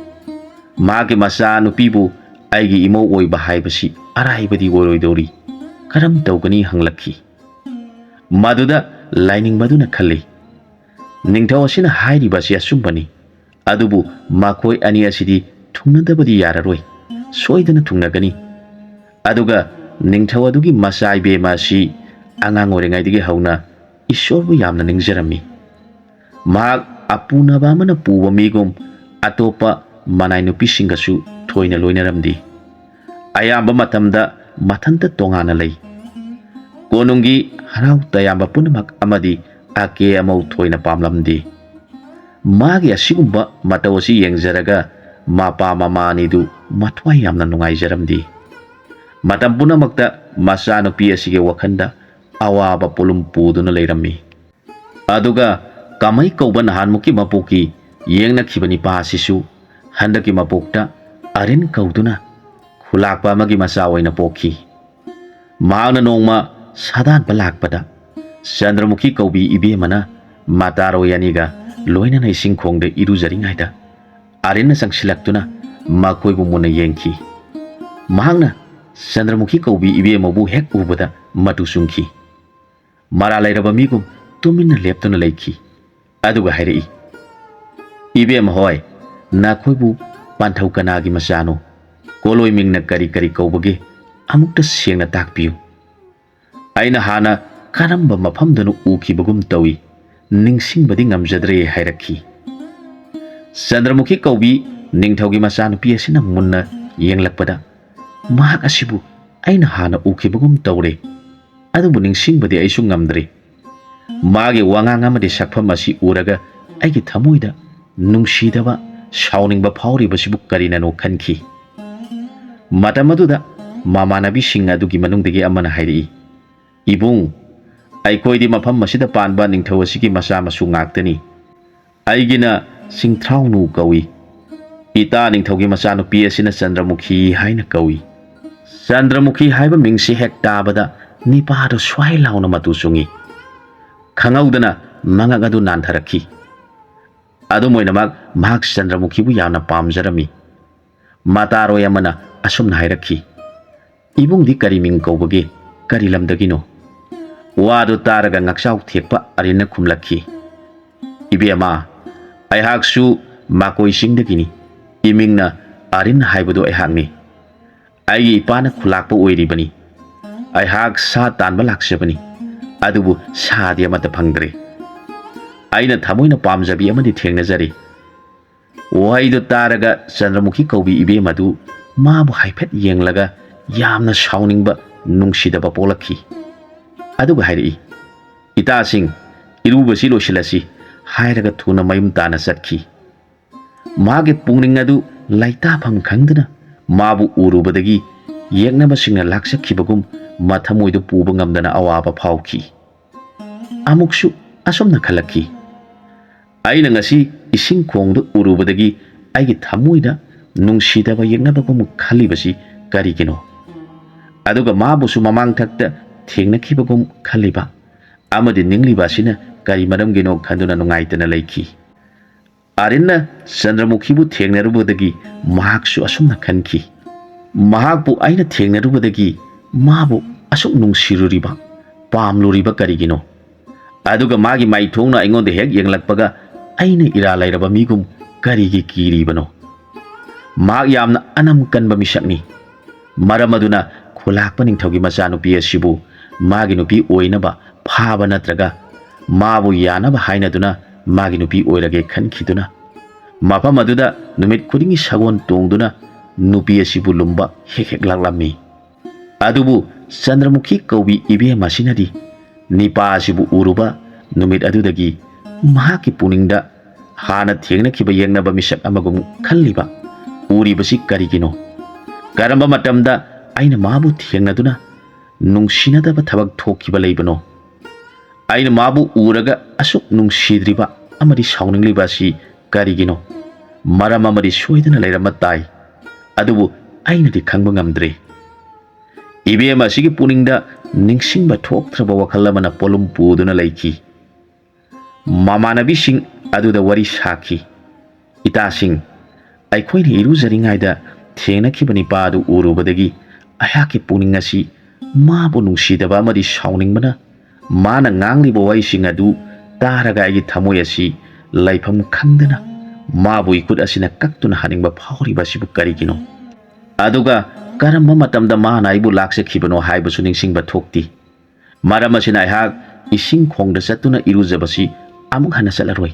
ꯃꯍꯥꯛꯀꯤ ꯃꯆꯥꯅꯨꯄꯤꯕꯨ ꯑꯩꯒꯤ ꯏꯃꯧ ꯑꯣꯏꯕ ꯍꯥꯏꯕꯁꯤ ꯑꯔꯥꯏꯕꯗꯤ ꯑꯣꯏꯔꯣꯏꯗꯧꯔꯤ꯫ ꯀꯔꯝ ꯇꯧꯒꯅꯤ?" ꯍꯪꯂꯛꯈꯤ꯫ ꯃꯗꯨꯗ ꯂꯥꯏꯅꯤꯡꯕꯗꯨꯅ ꯈꯜꯂꯤ, "ꯅꯤꯡꯊꯧ ꯑꯁꯤꯅ ꯍꯥꯏꯔꯤꯕ ꯑꯁꯤ ꯑꯆꯨꯝꯕꯅꯤ꯫ ꯑꯗꯨꯕꯨ ꯃꯈꯣꯏ ꯑꯅꯤ ꯑꯁꯤꯗꯤ ꯊꯨꯡꯅꯗꯕꯗꯤ ꯌꯥꯔꯔꯣꯏ꯫ ꯁꯣꯏꯗꯅ ꯊꯨꯡꯅꯒꯅꯤ꯫ ꯑꯗꯨꯒ ꯅꯤꯡꯊꯧ ꯑꯗꯨꯒꯤ ꯃꯆꯥ ꯏꯕꯦꯝꯃ ꯑꯁꯤ ꯑꯉꯥꯡ ꯑꯣꯏꯔꯤꯉꯩꯗꯒꯤ ꯍꯧꯅ ꯏꯁꯣꯔꯕꯨ ꯌꯥꯝꯅ ꯅꯤꯡꯖꯔꯝꯃꯤ꯫ ꯃꯍꯥꯛ ꯑꯄꯨꯅꯕ ꯑꯃꯅ ꯄꯨꯕ ꯃꯤꯒꯨꯝ ꯑꯇꯣꯞꯄ ꯃꯅꯥꯏ ꯅꯨꯄꯤꯁꯤꯡꯒꯁꯨ ꯊꯣꯏꯅ ꯂꯣꯏꯅꯔꯝꯗꯦ꯫ ꯑꯌꯥꯝꯕ ꯃꯇꯝꯗ ꯃꯊꯟꯇ ꯇꯣꯉꯥꯟꯅ ꯂꯩ꯫ ꯀꯣꯅꯨꯡꯒꯤ ꯍꯔꯥꯎ ꯇꯌꯥꯝꯕ ꯄꯨꯝꯅꯃꯛ ꯑꯃꯗꯤ ꯑꯀꯦ ꯑꯃꯧ ꯊꯣꯏꯅ ꯄꯥꯝꯂꯝꯗꯦ꯫ ꯃꯥꯒꯤ ꯑꯁꯤꯒꯨꯝꯕ ꯃꯇꯧ ꯑꯁꯤ ꯌꯦꯡꯖꯔꯒ ꯃꯄꯥ ꯃꯃꯥ ꯑꯅꯤꯗꯨ ꯃꯊ꯭ꯋꯥꯏ ꯌꯥꯝꯅ ꯅꯨꯡꯉꯥꯏꯖꯔꯝꯗꯦ꯫ ꯃꯇꯝ ꯄꯨꯝꯅꯃꯛꯇ ꯃꯆꯥꯅꯨꯄꯤ ꯑꯁꯤꯒꯤ ꯋꯥꯈꯜꯗ ꯑꯋꯥꯕ ꯄꯣꯠꯂꯨꯝ ꯄꯨꯗꯨꯅ ꯂꯩꯔꯝꯃꯤ꯫ ꯑꯗꯨꯒ ꯀꯃꯩ ꯀꯧꯕ ꯅꯍꯥꯟꯃꯨꯛꯀꯤ ꯃꯄꯣꯛꯀꯤ ꯌꯦꯡꯅꯈꯤꯕ ꯅꯤꯄꯥ ꯑꯁꯤꯁꯨ ꯍꯟꯗꯛꯀꯤ ꯃꯄꯣꯛꯇ ꯑꯔꯤꯟ ꯀꯧꯗꯨꯅ ꯈꯨꯂꯥꯛꯄ ꯑꯃꯒꯤ ꯃꯆꯥ ꯑꯣꯏꯅ ꯄꯣꯛꯈꯤ꯫ ꯃꯍꯥꯛꯅ ꯅꯣꯡꯃ ꯁꯥꯗꯥꯟꯕ ꯂꯥꯛꯄꯗ ꯆꯟꯗ꯭ꯔꯃꯨꯈꯤ ꯀꯧꯕꯤ ꯏꯕꯦꯝꯃꯅ ꯃꯇꯥꯔꯣꯏ ꯑꯅꯤꯒ ꯂꯣꯏꯅꯅ ꯏꯁꯤꯡ ꯈꯣꯡꯗ ꯏꯔꯨꯖꯔꯤꯉꯩꯗ ꯑꯔꯤꯟꯅ ꯆꯪꯁꯤꯜꯂꯛꯇꯨꯅ ꯃꯈꯣꯏꯕꯨ ꯃꯨꯟꯅ ꯌꯦꯡꯈꯤ꯫ ꯃꯍꯥꯛꯅ ꯆꯟꯗ꯭ꯔꯃꯨꯈꯤ ꯀꯧꯕꯤ ꯏꯕꯦꯝꯃꯕꯨ ꯍꯦꯛ ꯎꯕꯗ ꯃꯇꯨ ꯆꯨꯡꯈꯤ꯫ ꯃꯔꯥꯜ ꯂꯩꯔꯕ ꯃꯤꯒꯨꯝ ꯇꯨꯃꯤꯟꯅ ꯂꯦꯞꯇꯨꯅ ꯂꯩꯈꯤ꯫ ꯑꯗꯨꯒ ꯍꯥꯏꯔꯛꯏ, "ꯏꯕꯦꯝꯃ ꯍꯣꯏ, ꯅꯈꯣꯏꯕꯨ ꯄꯥꯟꯊꯧ ꯀꯅꯥꯒꯤ ꯃꯆꯥꯅꯣ? ꯀꯣꯂꯣꯏ ꯃꯤꯡꯅ ꯀꯔꯤ ꯀꯔꯤ ꯀꯧꯕꯒꯦ? ꯑꯃꯨꯛꯇ ꯁꯦꯡꯅ ꯇꯥꯛꯄꯤꯌꯨ꯫ ꯑꯩꯅ ꯍꯥꯟꯅ ꯀꯔꯝꯕ ꯃꯐꯝꯗꯅꯣ ꯎꯈꯤꯕꯒꯨꯝ ꯇꯧꯏ, ꯅꯤꯡꯁꯤꯡꯕꯗꯤ ꯉꯝꯖꯗ꯭ꯔꯦ" ꯍꯥꯏꯔꯛꯈꯤ꯫ ꯆꯟꯗ꯭ꯔꯃꯨꯈꯤ ꯀꯧꯕꯤ ꯅꯤꯡꯊꯧꯒꯤ ꯃꯆꯥꯅꯨꯄꯤ ꯑꯁꯤꯅ ꯃꯨꯟꯅ ꯌꯦꯡꯂꯛꯄꯗ, "ꯃꯍꯥꯛ ꯑꯁꯤꯕꯨ ꯑꯩꯅ ꯍꯥꯟꯅ ꯎꯈꯤꯕꯒꯨꯝ ꯇꯧꯔꯦ, ꯑꯗꯨꯕꯨ ꯅꯤꯡꯁꯤꯡꯕꯗꯤ ꯑꯩꯁꯨ ꯉꯝꯗ꯭ꯔꯦ꯫ ꯃꯥꯒꯤ ꯋꯥꯉꯥꯡ ꯑꯃꯗꯤ ꯁꯛꯐꯝ ꯑꯁꯤ ꯎꯔꯒ ꯑꯩꯒꯤ ꯊꯃꯣꯏꯗ ꯅꯨꯡꯁꯤꯗꯕ, ꯁꯥꯎꯅꯤꯡꯕ ꯐꯥꯎꯔꯤꯕꯁꯤꯕꯨ ꯀꯔꯤꯅꯅꯣ" ꯈꯟꯈꯤ꯫ ꯃꯇꯝ ꯑꯗꯨꯗ ꯃꯃꯥꯟꯅꯕꯤꯁꯤꯡ ꯑꯗꯨꯒꯤ ꯃꯅꯨꯡꯗꯒꯤ ꯑꯃꯅ ꯍꯥꯏꯔꯛꯏ, "ꯏꯕꯨꯡ, ꯑꯩꯈꯣꯏꯗꯤ ꯃꯐꯝ ꯑꯁꯤꯗ ꯄꯥꯟꯕ ꯅꯤꯡꯊꯧ ꯑꯁꯤꯒꯤ ꯃꯆꯥ ꯃꯁꯨ ꯉꯥꯛꯇꯅꯤ꯫ ꯑꯩꯒꯤꯅ ꯁꯤꯡꯊ꯭ꯔꯥꯎꯅꯨ ꯀꯧꯏ꯫ ꯏꯇꯥ ꯅꯤꯡꯊꯧꯒꯤ ꯃꯆꯥꯅꯨꯄꯤ ꯑꯁꯤꯅ ꯆꯟꯗ꯭ꯔꯃꯨꯈꯤ ꯍꯥꯏꯅ ꯀꯧꯏ꯫" ꯆꯟꯗ꯭ꯔꯃꯨꯈꯤ ꯍꯥꯏꯕ ꯃꯤꯡꯁꯤ ꯍꯦꯛ ꯇꯥꯕꯗ ꯅꯤꯄꯥꯗꯨ ꯁ꯭ꯋꯥꯏ ꯂꯥꯎꯅ ꯃꯇꯨ ꯆꯨꯡꯏ꯫ ꯈꯪꯍꯧꯗꯅ ꯃꯉꯛ ꯑꯗꯨ ꯅꯥꯟꯊꯔꯛꯈꯤ꯫ ꯑꯗꯨꯝ ꯑꯣꯏꯅꯃꯛ, ꯃꯍꯥꯛ ꯆꯟꯗ꯭ꯔꯃꯨꯈꯤꯕꯨ ꯌꯥꯝꯅ ꯄꯥꯝꯖꯔꯝꯃꯤ꯫ ꯃꯇꯥꯔꯣꯏ ꯑꯃꯅ ꯑꯁꯨꯝꯅ ꯍꯥꯏꯔꯛꯈꯤ, "ꯏꯕꯨꯡꯗꯤ ꯀꯔꯤ ꯃꯤꯡ ꯀꯧꯕꯒꯦ? ꯀꯔꯤ ꯂꯝꯗꯒꯤꯅꯣ?" ꯋꯥꯗꯨ ꯇꯥꯔꯒ ꯉꯛꯆꯥꯎ ꯊꯦꯛꯄ ꯑꯔꯤꯟꯅ ꯈꯨꯝꯂꯛꯈꯤ, "ꯏꯕꯦꯝꯃ, ꯑꯩꯍꯥꯛꯁꯨ ꯃꯥꯀꯣꯏ ꯆꯤꯡꯗꯒꯤꯅꯤ꯫ ꯏꯃꯤꯡꯅ ꯑꯔꯤꯟ ꯍꯥꯏꯕꯗꯨ ꯑꯩꯍꯥꯛꯅꯤ꯫ ꯑꯩꯒꯤ ꯏꯄꯥꯅ ꯈꯨꯂꯥꯛꯄ ꯑꯣꯏꯔꯤꯕꯅꯤ꯫ ꯑꯩꯍꯥꯛ ꯁꯥ ꯇꯥꯟꯕ ꯂꯥꯛꯆꯕꯅꯤ, ꯑꯗꯨꯕꯨ ꯁꯥꯗꯤ ꯑꯃꯠꯇ ꯐꯪꯗ꯭ꯔꯦ꯫ ꯑꯩꯅ ꯊꯃꯣꯏꯅ ꯄꯥꯝꯖꯕꯤ ꯑꯃꯗꯤ ꯊꯦꯡꯅꯖꯔꯦ꯫" ꯋꯥꯍꯩꯗꯨ ꯇꯥꯔꯒ ꯆꯟꯗ꯭ꯔꯃꯨꯈꯤ ꯀꯧꯕꯤ ꯏꯕꯦꯝ ꯑꯗꯨ ꯃꯥꯕꯨ ꯍꯥꯏꯐꯦꯠ ꯌꯦꯡꯂꯒ ꯌꯥꯝꯅ ꯁꯥꯎꯅꯤꯡꯕ, ꯅꯨꯡꯁꯤꯗꯕ ꯄꯣꯛꯂꯛꯈꯤ꯫ ꯑꯗꯨꯒ ꯍꯥꯏꯔꯛꯏ, "ꯏꯇꯥꯁꯤꯡ, ꯏꯔꯨꯕꯁꯤ ꯂꯣꯏꯁꯤꯜꯂꯁꯤ" ꯍꯥꯏꯔꯒ ꯊꯨꯅ ꯃꯌꯨꯝ ꯇꯥꯅ ꯆꯠꯈꯤ꯫ ꯃꯥꯒꯤ ꯄꯨꯛꯅꯤꯡ ꯑꯗꯨ ꯂꯩꯇꯥꯐꯝ ꯈꯪꯗꯅ ꯃꯥꯕꯨ ꯎꯔꯨꯕꯗꯒꯤ ꯌꯦꯛꯅꯕꯁꯤꯡꯅ ꯂꯥꯛꯆꯈꯤꯕꯒꯨꯝ ꯃꯊꯃꯣꯏꯗꯨ ꯄꯨꯕ ꯉꯝꯗꯅ ꯑꯋꯥꯕ ꯐꯥꯎꯈꯤ꯫ ꯑꯃꯨꯛꯁꯨ ꯑꯁꯨꯝꯅ ꯈꯜꯂꯛꯈꯤ, "ꯑꯩꯅ ꯉꯁꯤ ꯏꯁꯤꯡ ꯈꯣꯡꯗ ꯎꯔꯨꯕꯗꯒꯤ ꯑꯩꯒꯤ ꯊꯃꯣꯏꯗ ꯅꯨꯡꯁꯤꯗꯕ ꯌꯦꯛꯅꯕꯒꯨꯝ ꯈꯜꯂꯤꯕꯁꯤ ꯀꯔꯤꯒꯤꯅꯣ? ꯑꯗꯨꯒ ꯃꯥꯕꯨꯁꯨ ꯃꯃꯥꯡꯊꯛꯇ ꯊꯦꯡꯅꯈꯤꯕꯒꯨꯝ ꯈꯜꯂꯤꯕ ꯑꯃꯗꯤ ꯅꯤꯡꯂꯤꯕ ꯑꯁꯤꯅ ꯀꯔꯤ ꯃꯔꯝꯒꯤꯅꯣ?" ꯈꯟꯗꯨꯅ ꯅꯨꯡꯉꯥꯏꯇꯅ ꯂꯩꯈꯤ꯫ ꯑꯥꯔꯤꯟꯅ ꯆꯟꯗ꯭ꯔꯃꯨꯈꯤꯕꯨ ꯊꯦꯡꯅꯔꯨꯕꯗꯒꯤ ꯃꯍꯥꯛꯁꯨ ꯑꯁꯨꯝꯅ ꯈꯟꯈꯤ, "ꯃꯍꯥꯛꯄꯨ ꯑꯩꯅ ꯊꯦꯡꯅꯔꯨꯕꯗꯒꯤ ꯃꯥꯕꯨ ꯑꯁꯨꯛ ꯅꯨꯡꯁꯤꯔꯨꯔꯤꯕ, ꯄꯥꯝꯂꯨꯔꯤꯕ ꯀꯔꯤꯒꯤꯅꯣ? ꯑꯗꯨꯒ ꯃꯥꯒꯤ ꯃꯥꯏꯊꯣꯡꯅ ꯑꯩꯉꯣꯟꯗ ꯍꯦꯛ ꯌꯦꯡꯂꯛꯄꯒ ꯑꯩꯅ ꯏꯔꯥ ꯂꯩꯔꯕ ꯃꯤꯒꯨꯝ ꯀꯔꯤꯒꯤ ꯀꯤꯔꯤꯕꯅꯣ? ꯃꯍꯥꯛ ꯌꯥꯝꯅ ꯑꯅꯝ ꯀꯟꯕ ꯃꯤꯁꯛꯅꯤ꯫ ꯃꯔꯝ ꯑꯗꯨꯅ ꯈꯨꯂꯥꯛꯄ ꯅꯤꯡꯊꯧꯒꯤ ꯃꯆꯥꯅꯨꯄꯤ ꯑꯁꯤꯕꯨ ꯃꯥꯒꯤ ꯅꯨꯄꯤ ꯑꯣꯏꯅꯕ ꯐꯥꯕ ꯅꯠꯇ꯭ꯔꯒ ꯃꯥꯕꯨ ꯌꯥꯅꯕ ꯍꯥꯏꯅꯗꯨꯅ ꯃꯥꯒꯤ ꯅꯨꯄꯤ ꯑꯣꯏꯔꯒꯦ ꯈꯟꯈꯤꯗꯨꯅ ꯃꯐꯝ ꯑꯗꯨꯗ ꯅꯨꯃꯤꯠ ꯈꯨꯗꯤꯡꯒꯤ ꯁꯒꯣꯜ ꯇꯣꯡꯗꯨꯅ ꯅꯨꯄꯤ ꯑꯁꯤꯕꯨ ꯂꯨꯝꯕ ꯍꯦꯛ ꯍꯦꯛ ꯂꯥꯛꯂꯝꯃꯤ꯫ ꯑꯗꯨꯕꯨ ꯆꯟꯗ꯭ꯔꯃꯨꯈꯤ ꯀꯧꯕꯤ ꯏꯕꯦꯝ ꯑꯁꯤꯅꯗꯤ ꯅꯤꯄꯥ ꯑꯁꯤꯕꯨ ꯎꯔꯨꯕ ꯅꯨꯃꯤꯠ ꯑꯗꯨꯗꯒꯤ ꯃꯍꯥꯛꯀꯤ ꯄꯨꯛꯅꯤꯡꯗ ꯍꯥꯟꯅ ꯊꯦꯡꯅꯈꯤꯕ ꯌꯦꯛꯅꯕ ꯃꯤꯁꯛ ꯑꯃꯒꯨꯝ ꯈꯜꯂꯤꯕ ꯎꯔꯤꯕꯁꯤ ꯀꯔꯤꯒꯤꯅꯣ? ꯀꯔꯝꯕ ꯃꯇꯝꯗ ꯑꯩꯅ ꯃꯥꯕꯨ ꯊꯦꯡꯅꯗꯨꯅ ꯅꯨꯡꯁꯤꯅꯗꯕ ꯊꯕꯛ ꯊꯣꯛꯈꯤꯕ ꯂꯩꯕꯅꯣ? ꯑꯩꯅ ꯃꯥꯕꯨ ꯎꯔꯒ ꯑꯁꯨꯛ ꯅꯨꯡꯁꯤꯗ꯭ꯔꯤꯕ ꯑꯃꯗꯤ ꯁꯥꯎꯅꯤꯡꯂꯤꯕ ꯑꯁꯤ ꯀꯔꯤꯒꯤꯅꯣ? ꯃꯔꯝ ꯑꯃꯗꯤ ꯁꯣꯏꯗꯅ ꯂꯩꯔꯝꯕ ꯇꯥꯏ, ꯑꯗꯨꯕꯨ ꯑꯩꯅꯗꯤ ꯈꯪꯕ ꯉꯝꯗ꯭ꯔꯦ꯫ ꯏꯕꯦꯝ ꯑꯁꯤꯒꯤ ꯄꯨꯛꯅꯤꯡꯗ ꯅꯤꯡꯁꯤꯡꯕ ꯊꯣꯛꯇ꯭ꯔꯕ ꯋꯥꯈꯜ ꯑꯃꯅ ꯄꯣꯠꯂꯨꯝ ꯄꯨꯗꯨꯅ ꯂꯩꯈꯤ꯫ ꯃꯃꯥꯟꯅꯕꯤꯁꯤꯡ ꯑꯗꯨꯗ ꯋꯥꯔꯤ ꯁꯥꯈꯤ꯫ "ꯏꯇꯥꯁꯤꯡ, ꯑꯩꯈꯣꯏꯅ ꯏꯔꯨꯖꯔꯤꯉꯩꯗ ꯊꯦꯡꯅꯈꯤꯕ ꯅꯤꯄꯥ ꯑꯗꯨ ꯎꯔꯨꯕꯗꯒꯤ ꯑꯩꯍꯥꯛꯀꯤ ꯄꯨꯛꯅꯤꯡ ꯑꯁꯤ ꯃꯥꯕꯨ ꯅꯨꯡꯁꯤꯗꯕ ꯑꯃꯗꯤ ꯁꯥꯎꯅꯤꯡꯕꯅ, ꯃꯥꯅ ꯉꯥꯡꯂꯤꯕ ꯋꯥꯍꯩꯁꯤꯡ ꯑꯗꯨ ꯇꯥꯔꯒ ꯑꯩꯒꯤ ꯊꯃꯣꯏ ꯑꯁꯤ ꯂꯩꯐꯝ ꯈꯪꯗꯅ ꯃꯥꯕꯨ ꯏꯈꯨꯠ ꯑꯁꯤꯅ ꯀꯛꯇꯨꯅ ꯍꯥꯅꯤꯡꯕ ꯐꯥꯎꯔꯤꯕ ꯑꯁꯤꯕꯨ ꯀꯔꯤꯒꯤꯅꯣ? ꯑꯗꯨꯒ ꯀꯔꯝꯕ ꯃꯇꯝꯗ ꯃꯥꯅ ꯑꯩꯕꯨ ꯂꯥꯛꯆꯈꯤꯕꯅꯣ ꯍꯥꯏꯕꯁꯨ ꯅꯤꯡꯁꯤꯡꯕ ꯊꯣꯛꯇꯦ꯫ ꯃꯔꯝ ꯑꯁꯤꯅ ꯑꯩꯍꯥꯛ ꯏꯁꯤꯡ ꯈꯣꯡꯗ ꯆꯠꯇꯨꯅ ꯏꯔꯨꯖꯕꯁꯤ ꯑꯃꯨꯛ ꯍꯟꯅ ꯆꯠꯂꯔꯣꯏ꯫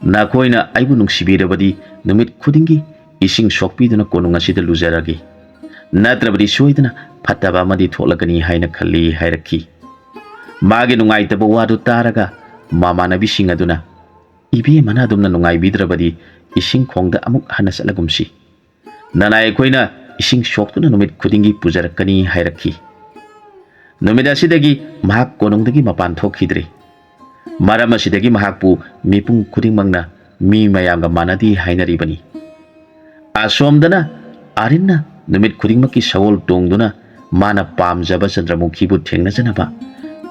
ꯅꯈꯣꯏꯅ ꯑꯩꯕꯨ ꯅꯨꯡꯁꯤꯕꯤꯔꯕꯗꯤ ꯅꯨꯃꯤꯠ ꯈꯨꯗꯤꯡꯒꯤ ꯏꯁꯤꯡ ꯁꯣꯛꯄꯤꯗꯨꯅ ꯀꯣꯅꯨꯡ ꯑꯁꯤꯗ ꯂꯨꯖꯔꯒꯦ꯫ ꯅꯠꯇ꯭ꯔꯕꯗꯤ ꯁꯣꯏꯗꯅ ꯐꯠꯇꯕ ꯑꯃꯗꯤ ꯊꯣꯛꯂꯛꯀꯅꯤ ꯍꯥꯏꯅ ꯈꯜꯂꯤ" ꯍꯥꯏꯔꯛꯈꯤ꯫ ꯃꯥꯒꯤ ꯅꯨꯡꯉꯥꯏꯇꯕ ꯋꯥꯗꯨ ꯇꯥꯔꯒ ꯃꯃꯥꯟꯅꯕꯤꯁꯤꯡ ꯑꯗꯨꯅ, "ꯏꯕꯦꯝꯃꯅ ꯑꯗꯨꯝꯅ ꯅꯨꯡꯉꯥꯏꯕꯤꯗ꯭ꯔꯕꯗꯤ ꯏꯁꯤꯡ ꯈꯣꯡꯗ ꯑꯃꯨꯛ ꯍꯟꯅ ꯆꯠꯂꯒꯨꯝꯁꯤ꯫ ꯅꯅꯥꯏ ꯑꯩꯈꯣꯏꯅ ꯏꯁꯤꯡ ꯁꯣꯛꯇꯨꯅ ꯅꯨꯃꯤꯠ ꯈꯨꯗꯤꯡꯒꯤ ꯄꯨꯖꯔꯛꯀꯅꯤ" ꯍꯥꯏꯔꯛꯈꯤ꯫ ꯅꯨꯃꯤꯠ ꯑꯁꯤꯗꯒꯤ ꯃꯍꯥꯛ ꯀꯣꯅꯨꯡꯗꯒꯤ ꯃꯄꯥꯟ ꯊꯣꯛꯈꯤꯗ꯭ꯔꯦ꯫ ꯃꯔꯝ ꯑꯁꯤꯗꯒꯤ ꯃꯍꯥꯛꯄꯨ ꯃꯤꯄꯨꯝ ꯈꯨꯗꯤꯡꯃꯛꯅ ꯃꯤ ꯃꯌꯥꯝꯒ ꯃꯥꯟꯅꯗꯦ ꯍꯥꯏꯅꯔꯤꯕꯅꯤ꯫ ꯑꯁꯣꯝꯗꯅ ꯑꯥꯔꯤꯟꯅ ꯅꯨꯃꯤꯠ ꯈꯨꯗꯤꯡꯃꯛꯀꯤ ꯁꯒꯣꯜ ꯇꯣꯡꯗꯨꯅ ꯃꯥꯅ ꯄꯥꯝꯖꯕ ꯆꯟꯗ꯭ꯔꯃꯨꯈꯤꯕꯨ ꯊꯦꯡꯅꯖꯅꯕ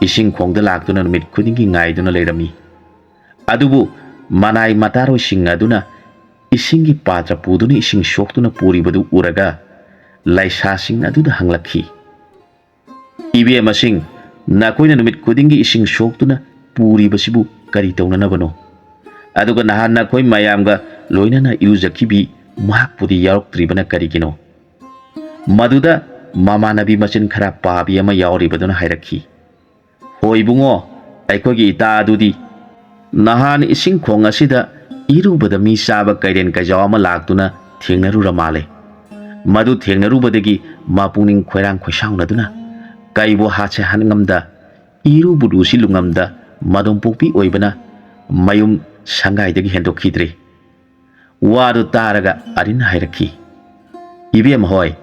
ꯏꯁꯤꯡ ꯈꯣꯡꯗ ꯂꯥꯛꯇꯨꯅ ꯅꯨꯃꯤꯠ ꯈꯨꯗꯤꯡꯒꯤ ꯉꯥꯏꯗꯨꯅ ꯂꯩꯔꯝꯃꯤ꯫ ꯑꯗꯨꯕꯨ ꯃꯅꯥꯏ ꯃꯇꯥꯔꯣꯏꯁꯤꯡ ꯑꯗꯨꯅ ꯏꯁꯤꯡꯒꯤ ꯄꯥꯇ꯭ꯔ ꯄꯨꯗꯨꯅ ꯏꯁꯤꯡ ꯁꯣꯛꯇꯨꯅ ꯄꯨꯔꯤꯕꯗꯨ ꯎꯔꯒ ꯂꯩꯁꯥꯁꯤꯡ ꯑꯗꯨꯗ ꯍꯪꯂꯛꯈꯤ, "ꯏꯕꯦꯝꯃꯁꯤꯡ, ꯅꯈꯣꯏꯅ ꯅꯨꯃꯤꯠ ꯈꯨꯗꯤꯡꯒꯤ ꯏꯁꯤꯡ ꯁꯣꯛꯇꯨꯅ ꯄꯨꯔꯤꯕꯁꯤꯕꯨ ꯀꯔꯤ ꯇꯧꯅꯅꯕꯅꯣ? ꯑꯗꯨꯒ ꯅꯍꯥꯟ ꯅꯈꯣꯏ ꯃꯌꯥꯝꯒ ꯂꯣꯏꯅꯅ ꯏꯔꯨꯖꯈꯤꯕꯤ ꯃꯍꯥꯛꯄꯨꯗꯤ ꯌꯥꯎꯔꯛꯇ꯭ꯔꯤꯕꯅ ꯀꯔꯤꯒꯤꯅꯣ?" ꯃꯗꯨꯗ ꯃꯃꯥꯟꯅꯕꯤ ꯃꯆꯤꯟ ꯈꯔ ꯄꯥꯕꯤ ꯑꯃ ꯌꯥꯎꯔꯤꯕꯗꯨꯅ ꯍꯥꯏꯔꯛꯈꯤ, "ꯍꯣꯏ ꯏꯕꯨꯡꯉꯣ, ꯑꯩꯈꯣꯏꯒꯤ ꯏꯇꯥ ꯑꯗꯨꯗꯤ ꯅꯍꯥꯟ ꯏꯁꯤꯡ ꯈꯣꯡ ꯑꯁꯤꯗ ꯏꯔꯨꯕꯗ ꯃꯤ ꯆꯥꯕ ꯀꯩꯔꯦꯟ ꯀꯩꯖꯥꯎ ꯑꯃ ꯂꯥꯛꯇꯨꯅ ꯊꯦꯡꯅꯔꯨꯔ ꯃꯥꯜꯂꯦ꯫ ꯃꯗꯨ ꯊꯦꯡꯅꯔꯨꯕꯗꯒꯤ ꯃꯄꯨꯛꯅꯤꯡ ꯈꯣꯏꯔꯥꯡ ꯈꯣꯏꯁꯥꯎꯅꯗꯨꯅ ꯀꯩꯕꯨ ꯍꯥꯠꯁꯦ ꯍꯥꯠ ꯉꯝꯗ, ꯏꯔꯨꯕꯨ ꯂꯨꯁꯤ ꯂꯨꯉꯝꯗ ꯃꯗꯣꯝꯄꯣꯛꯄꯤ ꯑꯣꯏꯕꯅ ꯃꯌꯨꯝ ꯁꯪꯒꯥꯏꯗꯒꯤ ꯍꯦꯟꯗꯣꯛꯈꯤꯗ꯭ꯔꯦ꯫" ꯋꯥꯗꯨ ꯇꯥꯔꯒ ꯑꯥꯔꯤꯟꯅ ꯍꯥꯏꯔꯛꯈꯤ, "ꯏꯕꯦꯝ ꯍꯣꯏ,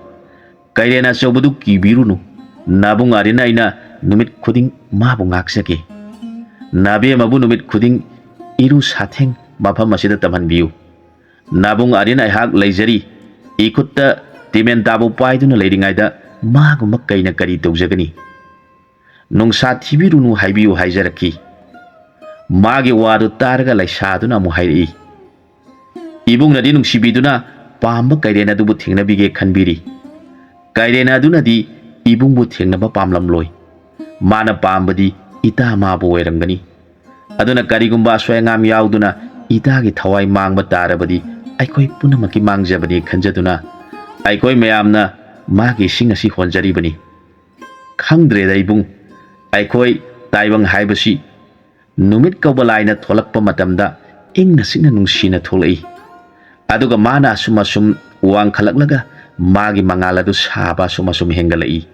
ꯀꯩꯔꯦꯟ ꯑꯆꯧꯕꯗꯨ ꯀꯤꯕꯤꯔꯨꯅꯨ꯫ ꯅꯥꯕꯨꯡ ꯑꯥꯔꯤꯟ ꯑꯩꯅ ꯅꯨꯃꯤꯠ ꯈꯨꯗꯤꯡ ꯃꯥꯕꯨ ꯉꯥꯛꯆꯒꯦ꯫ ꯅꯥꯕꯦꯝꯃꯕꯨ ꯅꯨꯃꯤꯠ ꯈꯨꯗꯤꯡ ꯏꯔꯨ ꯁꯥꯊꯦꯡ ꯃꯐꯝ ꯑꯁꯤꯗ ꯇꯝꯍꯟꯕꯤꯌꯨ꯫ ꯅꯥꯕꯨꯡ ꯑꯥꯔꯤꯟ ꯑꯩꯍꯥꯛ ꯂꯩꯖꯔꯤ꯫ ꯏꯈꯨꯠꯇ ꯇꯤꯃꯦꯟ ꯇꯥꯕꯨ ꯄꯥꯏꯗꯨꯅ ꯂꯩꯔꯤꯉꯩꯗ ꯃꯥꯒꯨꯝꯕ ꯀꯩꯅ ꯀꯔꯤ ꯇꯧꯖꯒꯅꯤ? ꯅꯨꯡꯁꯥ ꯊꯤꯕꯤꯔꯨꯅꯨ ꯍꯥꯏꯕꯤꯌꯨ" ꯍꯥꯏꯖꯔꯛꯈꯤ꯫ ꯃꯥꯒꯤ ꯋꯥꯗꯨ ꯇꯥꯔꯒ ꯂꯩꯁꯥꯗꯨꯅ ꯑꯃꯨꯛ ꯍꯥꯏꯔꯛꯏ, "ꯏꯕꯨꯡꯅꯗꯤ ꯅꯨꯡꯁꯤꯕꯤꯗꯨꯅ ꯄꯥꯝꯕ ꯀꯩꯔꯦꯟ ꯑꯗꯨꯕꯨ ꯊꯦꯡꯅꯕꯤꯒꯦ ꯈꯟꯕꯤꯔꯤ꯫ ꯀꯩꯔꯦꯟ ꯑꯗꯨꯅꯗꯤ ꯏꯕꯨꯡꯕꯨ ꯊꯦꯡꯅꯕ ꯄꯥꯝꯂꯝꯂꯣꯏ꯫ ꯃꯥꯅ ꯄꯥꯝꯕꯗꯤ ꯏꯇꯥ ꯃꯥꯕꯨ ꯑꯣꯏꯔꯝꯒꯅꯤ꯫ ꯑꯗꯨꯅ ꯀꯔꯤꯒꯨꯝꯕ ꯑꯁꯣꯏ ꯑꯉꯥꯝ ꯌꯥꯎꯗꯨꯅ ꯏꯇꯥꯒꯤ ꯊꯋꯥꯏ ꯃꯥꯡꯕ ꯇꯥꯔꯕꯗꯤ ꯑꯩꯈꯣꯏ ꯄꯨꯝꯅꯃꯛꯀꯤ ꯃꯥꯡꯖꯕꯅꯤ ꯈꯟꯖꯗꯨꯅ ꯑꯩꯈꯣꯏ ꯃꯌꯥꯝꯅ ꯃꯥꯒꯤ ꯏꯁꯤꯡ ꯑꯁꯤ ꯍꯣꯟꯖꯔꯤꯕꯅꯤ꯫ ꯈꯪꯗ꯭ꯔꯦꯗ ꯏꯕꯨꯡ, ꯑꯩꯈꯣꯏ ꯇꯥꯏꯕꯪ ꯍꯥꯏꯕꯁꯤ ꯅꯨꯃꯤꯠ ꯀꯧꯕ ꯂꯥꯏꯅ ꯊꯣꯛꯂꯛꯄ ꯃꯇꯝꯗ ꯏꯪꯅ ꯆꯤꯛꯅ ꯅꯨꯡꯁꯤꯅ ꯊꯣꯛꯂꯛꯏ꯫ ꯑꯗꯨꯒ ꯃꯥꯅ ꯑꯁꯨꯝ ꯑꯁꯨꯝ ꯋꯥꯡꯈꯠꯂꯛꯂꯒ ꯃꯥꯒꯤ ꯃꯉꯥꯜ ꯑꯗꯨ ꯁꯥꯕ ꯑꯁꯨꯝ ꯑꯁꯨꯝ ꯍꯦꯟꯒꯠꯂꯛꯏ꯫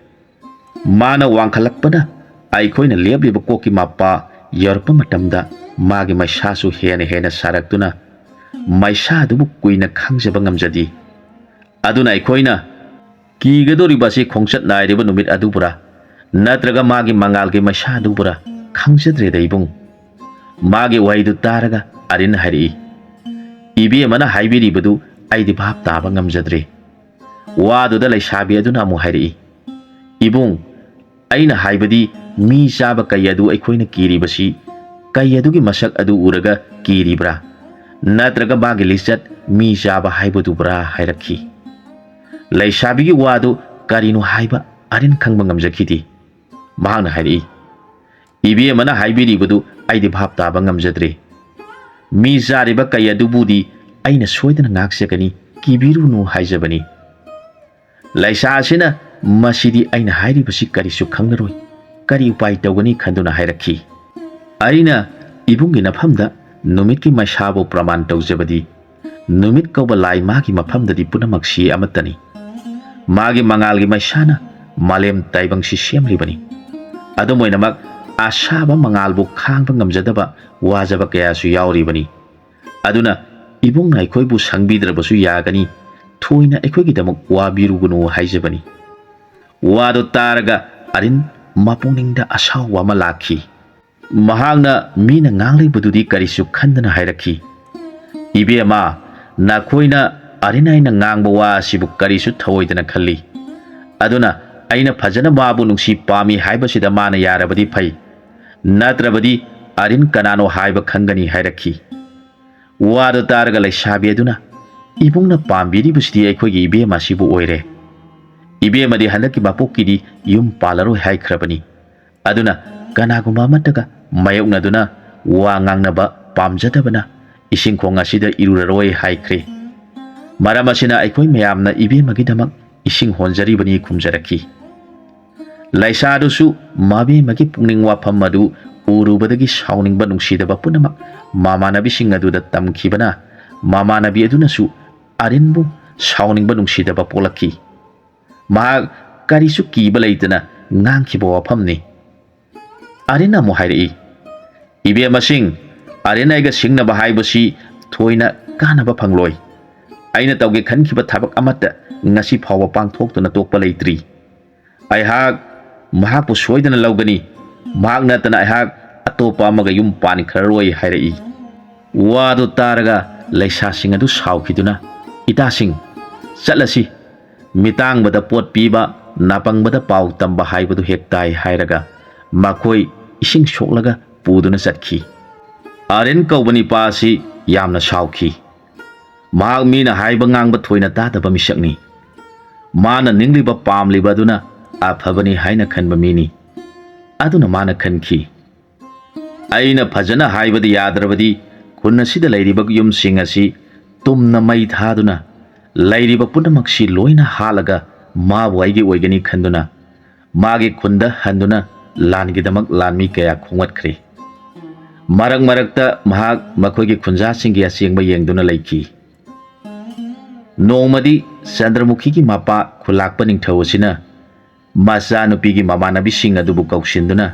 ꯃꯥꯅ ꯋꯥꯡꯈꯠꯂꯛꯄꯅ ꯑꯩꯈꯣꯏꯅ ꯂꯦꯞꯂꯤꯕ ꯀꯣꯛꯀꯤ ꯃꯄꯥ ꯌꯧꯔꯛꯄ ꯃꯇꯝꯗ ꯃꯥꯒꯤ ꯃꯩꯁꯥꯁꯨ ꯍꯦꯟꯅ ꯍꯦꯟꯅ ꯁꯥꯔꯛꯇꯨꯅ ꯃꯩꯁꯥ ꯑꯗꯨꯕꯨ ꯀꯨꯏꯅ ꯈꯪꯖꯕ ꯉꯝꯖꯗꯦ꯫ ꯑꯗꯨꯅ ꯑꯩꯈꯣꯏꯅ ꯀꯤꯒꯗꯧꯔꯤꯕ ꯑꯁꯤ ꯈꯣꯡꯆꯠ ꯅꯥꯏꯔꯤꯕ ꯅꯨꯃꯤꯠ ꯑꯗꯨꯕꯨꯔꯥ, ꯅꯠꯇ꯭ꯔꯒ ꯃꯥꯒꯤ ꯃꯉꯥꯜꯒꯤ ꯃꯩꯁꯥ ꯑꯗꯨꯕꯨꯔꯥ ꯈꯪꯖꯗ꯭ꯔꯦꯗ ꯏꯕꯨꯡ꯫ ꯃꯥꯒꯤ ꯋꯥꯍꯩꯗꯨ ꯇꯥꯔꯒ ꯑꯔꯤꯟ ꯍꯥꯏꯔꯛꯏ, "ꯏꯕꯦꯝꯃꯅ ꯍꯥꯏꯕꯤꯔꯤꯕꯗꯨ ꯑꯩꯗꯤ ꯚꯥꯞ ꯇꯥꯕ ꯉꯝꯖꯗ꯭ꯔꯦ꯫" ꯋꯥꯗꯨꯗ ꯂꯩꯁꯥꯕꯤ ꯑꯗꯨꯅ ꯑꯃꯨꯛ ꯍꯥꯏꯔꯛꯏ, "ꯏꯕꯨꯡ, ꯑꯩꯅ ꯍꯥꯏꯕꯗꯤ ꯃꯤ ꯆꯥꯕ ꯀꯩ ꯑꯗꯨ ꯑꯩꯈꯣꯏꯅ ꯀꯤꯔꯤꯕꯁꯤ ꯀꯩ ꯑꯗꯨꯒꯤ ꯃꯁꯛ ꯑꯗꯨ ꯎꯔꯒ ꯀꯤꯔꯤꯕ꯭ꯔꯥ? ꯅꯠꯇ꯭ꯔꯒ ꯃꯥꯒꯤ ꯂꯤꯆꯠ ꯃꯤ ꯆꯥꯕ ꯍꯥꯏꯕꯗꯨꯕ꯭ꯔꯥ?" ꯍꯥꯏꯔꯛꯈꯤ꯫ ꯂꯩꯁꯥꯕꯤꯒꯤ ꯋꯥꯗꯨ ꯀꯔꯤꯅꯣ ꯍꯥꯏꯕ ꯑꯔꯤꯟ ꯈꯪꯕ ꯉꯝꯖꯈꯤꯗꯦ꯫ ꯃꯍꯥꯛꯅ ꯍꯥꯏꯔꯛꯏ, "ꯏꯕꯦꯝꯃꯅ ꯍꯥꯏꯕꯤꯔꯤꯕꯗꯨ ꯑꯩꯗꯤ ꯚꯥꯞ ꯇꯥꯕ ꯉꯝꯖꯗ꯭ꯔꯦ꯫ ꯃꯤ ꯆꯥꯔꯤꯕ ꯀꯩ ꯑꯗꯨꯕꯨꯗꯤ ꯑꯩꯅ ꯁꯣꯏꯗꯅ ꯉꯥꯛꯆꯒꯅꯤ, ꯀꯤꯕꯤꯔꯨꯅꯨ ꯍꯥꯏꯖꯕꯅꯤ꯫ ꯂꯩꯁꯥ ꯑꯁꯤꯅ ꯃꯁꯤꯗꯤ ꯑꯩꯅ ꯍꯥꯏꯔꯤꯕꯁꯤ ꯀꯔꯤꯁꯨ ꯈꯪꯂꯔꯣꯏ, ꯀꯔꯤ ꯎꯄꯥꯏ ꯇꯧꯒꯅꯤ?" ꯈꯟꯗꯨꯅ ꯍꯥꯏꯔꯛꯈꯤ꯫ ꯑꯩꯅ ꯏꯕꯨꯡꯒꯤ ꯅꯐꯝꯗ ꯅꯨꯃꯤꯠꯀꯤ ꯃꯩꯁꯥꯕꯨ ꯄ꯭ꯔꯃꯥꯟ ꯇꯧꯖꯕꯗꯤ ꯅꯨꯃꯤꯠ ꯀꯧꯕ ꯂꯥꯏ ꯃꯥꯒꯤ ꯃꯐꯝꯗꯗꯤ ꯄꯨꯝꯅꯃꯛꯁꯤ ꯑꯃꯠꯇꯅꯤ꯫ ꯃꯥꯒꯤ ꯃꯉꯥꯜꯒꯤ ꯃꯩꯁꯥꯅ ꯃꯥꯂꯦꯝ ꯇꯥꯏꯕꯪꯁꯤ ꯁꯦꯝꯂꯤꯕꯅꯤ꯫ ꯑꯗꯨꯝ ꯑꯣꯏꯅꯃꯛ, ꯑꯁꯥꯕ ꯃꯉꯥꯜꯕꯨ ꯈꯥꯡꯕ ꯉꯝꯖꯗꯕ ꯋꯥꯖꯕ ꯀꯌꯥꯁꯨ ꯌꯥꯎꯔꯤꯕꯅꯤ꯫ ꯑꯗꯨꯅ ꯏꯕꯨꯡꯅ ꯑꯩꯈꯣꯏꯕꯨ ꯁꯪꯕꯤꯗ꯭ꯔꯕꯁꯨ ꯌꯥꯒꯅꯤ, ꯊꯣꯏꯅ ꯑꯩꯈꯣꯏꯒꯤꯗꯃꯛ ꯋꯥꯕꯤꯔꯨꯒꯅꯨ ꯍꯥꯏꯖꯕꯅꯤ꯫ ꯋꯥꯗꯨ ꯇꯥꯔꯒ ꯑꯔꯤꯟ ꯃꯄꯨꯛꯅꯤꯡꯗ ꯑꯁꯥꯎꯕ ꯑꯃ ꯂꯥꯛꯈꯤ꯫ ꯃꯍꯥꯛꯅ ꯃꯤꯅ ꯉꯥꯡꯂꯤꯕꯗꯨꯗꯤ ꯀꯔꯤꯁꯨ ꯈꯟꯗꯅ ꯍꯥꯏꯔꯛꯈꯤ, "ꯏꯕꯦꯝꯃ, ꯅꯈꯣꯏꯅ ꯑꯔꯤꯟ ꯑꯩꯅ ꯉꯥꯡꯕ ꯋꯥ ꯑꯁꯤꯕꯨ ꯀꯔꯤꯁꯨ ꯊꯧꯑꯣꯏꯗꯅ ꯈꯜꯂꯤ꯫ ꯑꯗꯨꯅ ꯑꯩꯅ ꯐꯖꯅ ꯃꯥꯕꯨ ꯅꯨꯡꯁꯤ ꯄꯥꯝꯃꯤ ꯍꯥꯏꯕꯁꯤꯗ ꯃꯥꯅ ꯌꯥꯔꯕꯗꯤ ꯐꯩ, ꯅꯠꯇ꯭ꯔꯕꯗꯤ ꯑꯔꯤꯟ ꯀꯅꯥꯅꯣ ꯍꯥꯏꯕ ꯈꯪꯒꯅꯤ ꯍꯥꯏꯔꯛꯈꯤ꯫ ꯋꯥꯗꯨ ꯇꯥꯔꯒ ꯂꯩꯁꯥꯕꯤ ꯑꯗꯨꯅ, "ꯏꯕꯨꯡꯅ ꯄꯥꯝꯕꯤꯔꯤꯕꯁꯤꯗꯤ ꯑꯩꯈꯣꯏꯒꯤ ꯏꯕꯦꯝ ꯑꯁꯤꯕꯨ ꯑꯣꯏꯔꯦ꯫ ꯏꯕꯦꯝ ꯑꯗꯤ ꯍꯟꯗꯛꯀꯤ ꯃꯄꯣꯛꯀꯤꯗꯤ ꯌꯨꯝ ꯄꯥꯜꯂꯔꯣꯏ ꯍꯥꯏꯈ꯭ꯔꯕꯅꯤ꯫ ꯑꯗꯨꯅ ꯀꯅꯥꯒꯨꯝꯕ ꯑꯃꯠꯇꯒ ꯃꯥꯌꯣꯛꯅꯗꯨꯅ ꯋꯥ ꯉꯥꯡꯅꯕ ꯄꯥꯝꯖꯗꯕꯅ ꯏꯁꯤꯡ ꯈꯣꯡ ꯑꯁꯤꯗ ꯏꯔꯨꯔꯔꯣꯏ ꯍꯥꯏꯈ꯭ꯔꯦ꯫ ꯃꯔꯝ ꯑꯁꯤꯅ ꯑꯩꯈꯣꯏ ꯃꯌꯥꯝꯅ ꯏꯕꯦꯝꯃꯒꯤꯗꯃꯛ ꯏꯁꯤꯡ ꯍꯣꯟꯖꯔꯤꯕꯅꯤ" ꯈꯨꯝꯖꯔꯛꯈꯤ꯫ ꯂꯩꯁꯥꯗꯨꯁꯨ ꯃꯕꯦꯝꯃꯒꯤ ꯄꯨꯛꯅꯤꯡ ꯋꯥꯐꯝ ꯑꯗꯨ ꯎꯔꯨꯕꯗꯒꯤ ꯁꯥꯎꯅꯤꯡꯕ ꯅꯨꯡꯁꯤꯗꯕ ꯄꯨꯝꯅꯃꯛ ꯃꯃꯥꯟꯅꯕꯤꯁꯤꯡ ꯑꯗꯨꯗ ꯇꯝꯈꯤꯕꯅ, ꯃꯃꯥꯟꯅꯕꯤ ꯑꯗꯨꯅꯁꯨ ꯑꯔꯤꯟꯕꯨ ꯁꯥꯎꯅꯤꯡꯕ ꯅꯨꯡꯁꯤꯗꯕ ꯄꯣꯛꯂꯛꯈꯤ꯫ ꯃꯍꯥꯛ ꯀꯔꯤꯁꯨ ꯀꯤꯕ ꯂꯩꯇꯅ ꯉꯥꯡꯈꯤꯕ ꯋꯥꯐꯝꯅꯤ꯫ ꯑꯔꯤꯟ ꯑꯃꯨꯛ ꯍꯥꯏꯔꯛꯏ, "ꯏꯕꯦꯝꯃꯁꯤꯡ, ꯑꯔꯤꯟ ꯑꯩꯒ ꯁꯤꯡꯅꯕ ꯍꯥꯏꯕꯁꯤ ꯊꯣꯏꯅ ꯀꯥꯟꯅꯕ ꯐꯪꯂꯣꯏ꯫ ꯑꯩꯅ ꯇꯧꯒꯦ ꯈꯟꯈꯤꯕ ꯊꯕꯛ ꯑꯃꯠꯇ ꯉꯁꯤ ꯐꯥꯎꯕ ꯄꯥꯡꯊꯣꯛꯇꯨꯅ ꯇꯣꯛꯄ ꯂꯩꯇ꯭ꯔꯤ꯫ ꯑꯩꯍꯥꯛ ꯃꯍꯥꯛꯄꯨ ꯁꯣꯏꯗꯅ ꯂꯧꯒꯅꯤ꯫ ꯃꯍꯥꯛ ꯅꯠꯇꯅ ꯑꯩꯍꯥꯛ ꯑꯇꯣꯞꯄ ꯑꯃꯒ ꯌꯨꯝ ꯄꯥꯟꯈ꯭ꯔꯔꯣꯏ" ꯍꯥꯏꯔꯛꯏ꯫ ꯋꯥꯗꯨ ꯇꯥꯔꯒ ꯂꯩꯁꯥꯁꯤꯡ ꯑꯗꯨ ꯁꯥꯎꯈꯤꯗꯨꯅ, "ꯏꯇꯥꯁꯤꯡ, ꯆꯠꯂꯁꯤ꯫ ꯃꯤꯇꯥꯡꯕꯗ ꯄꯣꯠ ꯄꯤꯕ, ꯅꯥꯄꯪꯕꯗ ꯄꯥꯎ ꯇꯝꯕ ꯍꯥꯏꯕꯗꯨ ꯍꯦꯛ ꯇꯥꯏ" ꯍꯥꯏꯔꯒ ꯃꯈꯣꯏ ꯏꯁꯤꯡ ꯁꯣꯛꯂꯒ ꯄꯨꯗꯨꯅ ꯆꯠꯈꯤ꯫ ꯑꯔꯤꯟ ꯀꯧꯕ ꯅꯤꯄꯥ ꯑꯁꯤ ꯌꯥꯝꯅ ꯁꯥꯎꯈꯤ꯫ ꯃꯍꯥꯛ ꯃꯤꯅ ꯍꯥꯏꯕ ꯉꯥꯡꯕ ꯊꯣꯏꯅ ꯇꯥꯗꯕ ꯃꯤꯁꯛꯅꯤ꯫ ꯃꯥꯅ ꯅꯤꯡꯂꯤꯕ ꯄꯥꯝꯂꯤꯕ ꯑꯗꯨꯅ ꯑꯐꯕꯅꯤ ꯍꯥꯏꯅ ꯈꯟꯕ ꯃꯤꯅꯤ꯫ ꯑꯗꯨꯅ ꯃꯥꯅ ꯈꯟꯈꯤ, "ꯑꯩꯅ ꯐꯖꯅ ꯍꯥꯏꯕꯗ ꯌꯥꯗ꯭ꯔꯕꯗꯤ ꯈꯨꯟ ꯑꯁꯤꯗ ꯂꯩꯔꯤꯕ ꯌꯨꯝꯁꯤꯡ ꯑꯁꯤ ꯇꯨꯝꯅ ꯃꯩ ꯊꯥꯗꯨꯅ ꯂꯩꯔꯤꯕ ꯄꯨꯝꯅꯃꯛꯁꯤ ꯂꯣꯏꯅ ꯍꯥꯠꯂꯒ ꯃꯥꯕꯨ ꯑꯩꯒꯤ ꯑꯣꯏꯒꯅꯤ ꯈꯟꯗꯨꯅ ꯃꯥꯒꯤ ꯈꯨꯟꯗ ꯍꯟꯗꯨꯅ ꯂꯥꯟꯒꯤꯗꯃꯛ ꯂꯥꯟꯃꯤ ꯀꯌꯥ ꯈꯣꯝꯒꯠꯈ꯭ꯔꯦ꯫ ꯃꯔꯛ ꯃꯔꯛꯇ ꯃꯍꯥꯛ ꯃꯈꯣꯏꯒꯤ ꯈꯨꯟꯖꯥꯁꯤꯡꯒꯤ ꯑꯆꯦꯡꯕ ꯌꯦꯡꯗꯨꯅ ꯂꯩꯈꯤ"꯫ ꯅꯣꯡꯃꯗꯤ ꯆꯟꯗ꯭ꯔꯃꯨꯈꯤꯒꯤ ꯃꯄꯥ ꯈꯨꯂꯥꯛꯄ ꯅꯤꯡꯊꯧ ꯑꯁꯤꯅ ꯃꯆꯥꯅꯨꯄꯤꯒꯤ ꯃꯃꯥꯟꯅꯕꯤꯁꯤꯡ ꯑꯗꯨꯕꯨ ꯀꯧꯁꯤꯟꯗꯨꯅ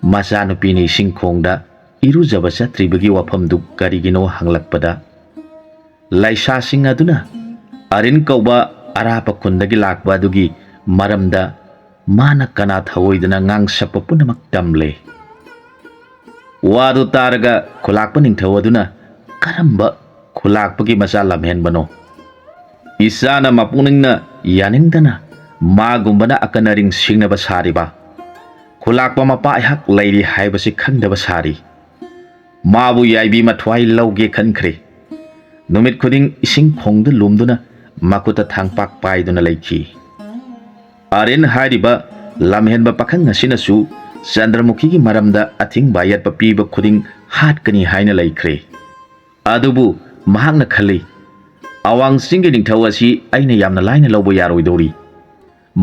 ꯃꯆꯥꯅꯨꯄꯤꯅ ꯏꯁꯤꯡ ꯈꯣꯡꯗ ꯏꯔꯨꯖꯕ ꯆꯠꯇ꯭ꯔꯤꯕꯒꯤ ꯋꯥꯐꯝꯗꯨ ꯀꯔꯤꯒꯤꯅꯣ ꯍꯪꯂꯛꯄꯗ, ꯂꯩꯁꯥꯁꯤꯡ ꯑꯗꯨꯅ ꯑꯔꯤꯟ ꯀꯧꯕ ꯑꯔꯥꯞꯄ ꯈꯨꯟꯗꯒꯤ ꯂꯥꯛꯄ ꯑꯗꯨꯒꯤ ꯃꯔꯝꯗ ꯃꯥꯅ ꯀꯅꯥ ꯊꯧꯑꯣꯏꯗꯅ ꯉꯥꯡꯁꯛꯄ ꯄꯨꯝꯅꯃꯛ ꯇꯝꯂꯦ꯫ ꯋꯥꯗꯨ ꯇꯥꯔꯒ ꯈꯨꯂꯥꯛꯄ ꯅꯤꯡꯊꯧ ꯑꯗꯨꯅ, "ꯀꯔꯝꯕ ꯈꯨꯂꯥꯛꯄꯒꯤ ꯃꯆꯥ ꯂꯝꯍꯦꯟꯕꯅꯣ? ꯏꯆꯥꯅ ꯃꯄꯨꯛꯅꯤꯡꯅ ꯌꯥꯅꯤꯡꯗꯅ ꯃꯥꯒꯨꯝꯕꯅ ꯑꯀꯟ ꯑꯔꯤꯡ ꯁꯤꯡꯅꯕ ꯁꯥꯔꯤꯕ? ꯈꯨꯂꯥꯛꯄ ꯃꯄꯥ ꯑꯩꯍꯥꯛ ꯂꯩꯔꯤ ꯍꯥꯏꯕꯁꯤ ꯈꯪꯗꯕ ꯁꯥꯔꯤ"꯫ ꯃꯥꯕꯨ ꯌꯥꯏꯕꯤ ꯃꯊ꯭ꯋꯥꯏ ꯂꯧꯒꯦ ꯈꯟꯈ꯭ꯔꯦ꯫ ꯅꯨꯃꯤꯠ ꯈꯨꯗꯤꯡ ꯏꯁꯤꯡ ꯈꯣꯡꯗ ꯂꯨꯝꯗꯨꯅ ꯃꯈꯨꯠꯇ ꯊꯥꯡꯄꯥꯛ ꯄꯥꯏꯗꯨꯅ ꯂꯩꯈꯤ꯫ ꯑꯥꯔꯤꯟ ꯍꯥꯏꯔꯤꯕ ꯂꯝꯍꯦꯟꯕ ꯄꯥꯈꯪ ꯑꯁꯤꯅꯁꯨ ꯆꯟꯗ꯭ꯔꯃꯨꯈꯤꯒꯤ ꯃꯔꯝꯗ ꯑꯊꯤꯡꯕ ꯑꯌꯦꯠꯄ ꯄꯤꯕ ꯈꯨꯗꯤꯡ ꯍꯥꯠꯀꯅꯤ ꯍꯥꯏꯅ ꯂꯩꯈ꯭ꯔꯦ꯫ ꯑꯗꯨꯕꯨ ꯃꯍꯥꯛꯅ ꯈꯜꯂꯤ, "ꯑꯋꯥꯡ ꯆꯤꯡꯒꯤ ꯅꯤꯡꯊꯧ ꯑꯁꯤ ꯑꯩꯅ ꯌꯥꯝꯅ ꯂꯥꯏꯅ ꯂꯧꯕ ꯌꯥꯔꯣꯏꯗꯧꯔꯤ꯫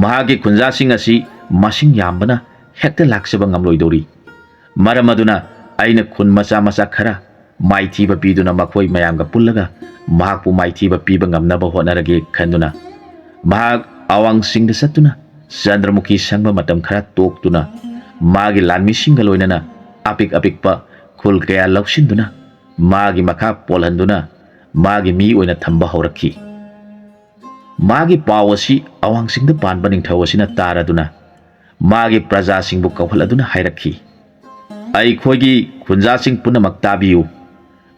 ꯃꯍꯥꯛꯀꯤ ꯈꯨꯟꯖꯥꯁꯤꯡ ꯑꯁꯤ ꯃꯁꯤꯡ ꯌꯥꯝꯕꯅ ꯍꯦꯛꯇ ꯂꯥꯛꯆꯕ ꯉꯝꯂꯣꯏꯗꯧꯔꯤ꯫ ꯃꯔꯝ ꯑꯗꯨꯅ ꯑꯩꯅ ꯈꯨꯟ ꯃꯆꯥ ꯃꯆꯥ ꯈꯔ ꯃꯥꯏꯊꯤꯕ ꯄꯤꯗꯨꯅ ꯃꯈꯣꯏ ꯃꯌꯥꯝꯒ ꯄꯨꯜꯂꯒ ꯃꯍꯥꯛꯄꯨ ꯃꯥꯏꯊꯤꯕ ꯄꯤꯕ ꯉꯝꯅꯕ ꯍꯣꯠꯅꯔꯒꯦ" ꯈꯟꯗꯨꯅ ꯃꯍꯥꯛ ꯑꯋꯥꯡ ꯆꯤꯡꯗ ꯆꯠꯇꯨꯅ ꯆꯟꯗ꯭ꯔꯃꯨꯈꯤ ꯁꯪꯕ ꯃꯇꯝ ꯈꯔ ꯇꯣꯛꯇꯨꯅ ꯃꯥꯒꯤ ꯂꯥꯟꯃꯤꯁꯤꯡꯒ ꯂꯣꯏꯅꯅ ꯑꯄꯤꯛ ꯑꯄꯤꯛꯄ ꯈꯨꯜ ꯀꯌꯥ ꯂꯧꯁꯤꯟꯗꯨꯅ ꯃꯥꯒꯤ ꯃꯈꯥ ꯄꯣꯜꯍꯟꯗꯨꯅ ꯃꯥꯒꯤ ꯃꯤ ꯑꯣꯏꯅ ꯊꯝꯕ ꯍꯧꯔꯛꯈꯤ꯫ ꯃꯥꯒꯤ ꯄꯥꯎ ꯑꯁꯤ ꯑꯋꯥꯡ ꯆꯤꯡꯗ ꯄꯥꯟꯕ ꯅꯤꯡꯊꯧ ꯑꯁꯤꯅ ꯇꯥꯔꯗꯨꯅ ꯃꯥꯒꯤ ꯄ꯭ꯔꯖꯥꯁꯤꯡꯕꯨ ꯀꯧꯍꯜꯂꯗꯨꯅ ꯍꯥꯏꯔꯛꯈꯤ, "ꯑꯩꯈꯣꯏꯒꯤ ꯈꯨꯟꯖꯥꯁꯤꯡ ꯄꯨꯝꯅꯃꯛ ꯇꯥꯕꯤꯌꯨ꯫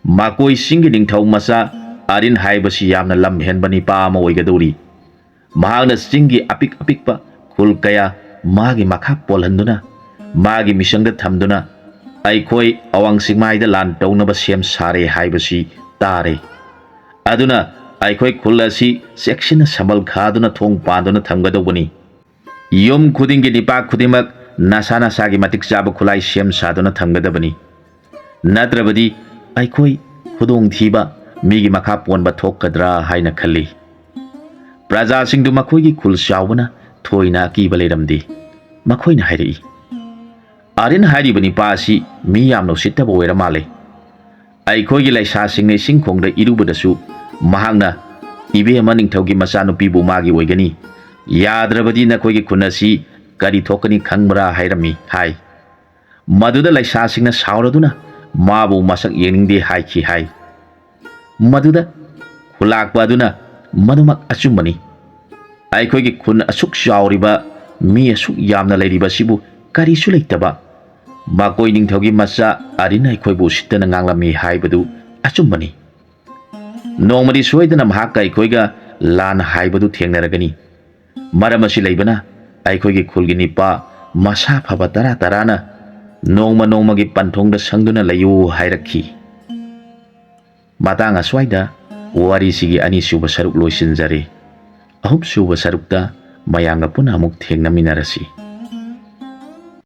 ꯃꯈꯣꯏ ꯆꯤꯡꯒꯤ ꯅꯤꯡꯊꯧ ꯃꯆꯥ ꯑꯥꯔꯤꯟ ꯍꯥꯏꯕꯁꯤ ꯌꯥꯝꯅ ꯂꯝ ꯍꯦꯟꯕ ꯅꯤꯄꯥ ꯑꯃ ꯑꯣꯏꯒꯗꯧꯔꯤ꯫ ꯃꯍꯥꯛꯅ ꯆꯤꯡꯒꯤ ꯑꯄꯤꯛ ꯑꯄꯤꯛꯄ ꯈꯨꯜ ꯀꯌꯥ ꯃꯥꯒꯤ ꯃꯈꯥ ꯄꯣꯜꯍꯟꯗꯨꯅ ꯃꯥꯒꯤ ꯃꯤꯆꯪꯗ ꯊꯝꯗꯨꯅ ꯑꯩꯈꯣꯏ ꯑꯋꯥꯡ ꯆꯤꯡꯃꯥꯏꯗ ꯂꯥꯟ ꯇꯧꯅꯕ ꯁꯦꯝ ꯁꯥꯔꯦ ꯍꯥꯏꯕꯁꯤ ꯇꯥꯔꯦ꯫ ꯑꯗꯨꯅ ꯑꯩꯈꯣꯏ ꯈꯨꯜ ꯑꯁꯤ ꯆꯦꯛꯁꯤꯟꯅ ꯁꯝꯕꯜ ꯈꯥꯗꯨꯅ ꯊꯣꯡ ꯄꯥꯟꯗꯨꯅ ꯊꯝꯒꯗꯧꯕꯅꯤ꯫ ꯌꯨꯝ ꯈꯨꯗꯤꯡꯒꯤ ꯅꯤꯄꯥ ꯈꯨꯗꯤꯡꯃꯛ ꯅꯁꯥ ꯅꯁꯥꯒꯤ ꯃꯇꯤꯛ ꯆꯥꯕ ꯈꯨꯠꯂꯥꯏ ꯁꯦꯝ ꯁꯥꯗꯨꯅ ꯊꯝꯒꯗꯕꯅꯤ꯫ ꯅꯠꯇ꯭ꯔꯕꯗꯤ ꯑꯩꯈꯣꯏ ꯈꯨꯗꯣꯡꯊꯤꯕ, ꯃꯤꯒꯤ ꯃꯈꯥ ꯄꯣꯟꯕ ꯊꯣꯛꯀꯗ꯭ꯔꯥ ꯍꯥꯏꯅ ꯈꯜꯂꯤ꯫" ꯄ꯭ꯔꯖꯥꯁꯤꯡꯗꯨ ꯃꯈꯣꯏꯒꯤ ꯈꯨꯜ ꯆꯥꯎꯕꯅ ꯊꯣꯏꯅ ꯑꯀꯤꯕ ꯂꯩꯔꯝꯗꯦ꯫ ꯃꯈꯣꯏꯅ ꯍꯥꯏꯔꯛꯏ, "ꯑꯥꯔꯤꯟ ꯍꯥꯏꯔꯤꯕ ꯅꯤꯄꯥ ꯑꯁꯤ ꯃꯤ ꯌꯥꯝꯅ ꯎꯁꯤꯠꯇꯕ ꯑꯣꯏꯔ ꯃꯥꯜꯂꯦ꯫ ꯑꯩꯈꯣꯏꯒꯤ ꯂꯩꯁꯥꯁꯤꯡꯅ ꯏꯁꯤꯡ ꯈꯣꯡꯗ ꯏꯔꯨꯕꯗꯁꯨ ꯃꯍꯥꯛꯅ, 'ꯏꯕꯦꯝꯃ ꯅꯤꯡꯊꯧꯒꯤ ꯃꯆꯥꯅꯨꯄꯤꯕꯨ ꯃꯥꯒꯤ ꯑꯣꯏꯒꯅꯤ, ꯌꯥꯗ꯭ꯔꯕꯗꯤ ꯅꯈꯣꯏꯒꯤ ꯈꯨꯟ ꯑꯁꯤ ꯀꯔꯤ ꯊꯣꯛꯀꯅꯤ ꯈꯪꯕ꯭ꯔꯥ?' ꯍꯥꯏꯔꯝꯃꯤ" ꯍꯥꯏ꯫ ꯃꯗꯨꯗ ꯂꯩꯁꯥꯁꯤꯡꯅ ꯁꯥꯎꯔꯗꯨꯅ ꯃꯥꯕꯨ ꯃꯁꯛ ꯌꯦꯡꯅꯤꯡꯗꯦ ꯍꯥꯏꯈꯤ ꯍꯥꯏ꯫ ꯃꯗꯨꯗ ꯈꯨꯂꯥꯛꯄ ꯑꯗꯨꯅ, "ꯃꯗꯨꯃꯛ ꯑꯆꯨꯝꯕꯅꯤ꯫ ꯑꯩꯈꯣꯏꯒꯤ ꯈꯨꯟ ꯑꯁꯨꯛ ꯆꯥꯎꯔꯤꯕ, ꯃꯤ ꯑꯁꯨꯛ ꯌꯥꯝꯅ ꯂꯩꯔꯤꯕ ꯑꯁꯤꯕꯨ ꯀꯔꯤꯁꯨ ꯂꯩꯇꯕ ꯃꯀꯣꯏ ꯅꯤꯡꯊꯧꯒꯤ ꯃꯆꯥ ꯑꯥꯔꯤꯟ ꯑꯩꯈꯣꯏꯕꯨ ꯎꯁꯤꯠꯇꯅ ꯉꯥꯡꯂꯝꯃꯤ ꯍꯥꯏꯕꯗꯨ ꯑꯆꯨꯝꯕꯅꯤ꯫ ꯅꯣꯡꯃꯗꯤ ꯁꯣꯏꯗꯅ ꯃꯍꯥꯛꯀ ꯑꯩꯈꯣꯏꯒ ꯂꯥꯟ ꯍꯥꯏꯕꯗꯨ ꯊꯦꯡꯅꯔꯒꯅꯤ꯫ ꯃꯔꯝ ꯑꯁꯤ ꯂꯩꯕꯅ ꯑꯩꯈꯣꯏꯒꯤ ꯈꯨꯜꯒꯤ ꯅꯤꯄꯥ ꯃꯁꯥ ꯐꯕ ꯇꯔꯥ ꯇꯔꯥꯅ ꯅꯣꯡꯃ ꯅꯣꯡꯃꯒꯤ ꯄꯟꯊꯨꯡꯗ ꯁꯪꯗꯨꯅ ꯂꯩꯌꯨ ꯍꯥꯏꯔꯛꯈꯤ꯫ ꯃꯇꯥꯡ ꯑꯁ꯭ꯋꯥꯏꯗ ꯋꯥꯔꯤꯁꯤꯒꯤ ꯑꯅꯤꯁꯨꯕ ꯁꯔꯨꯛ ꯂꯣꯏꯁꯤꯟꯖꯔꯦ꯫ ꯑꯍꯨꯝꯁꯨꯕ ꯁꯔꯨꯛꯇ ꯃꯌꯥꯝꯒ ꯄꯨꯟꯅ ꯑꯃꯨꯛ ꯊꯦꯡꯅꯃꯤꯟꯅꯔꯁꯤ꯫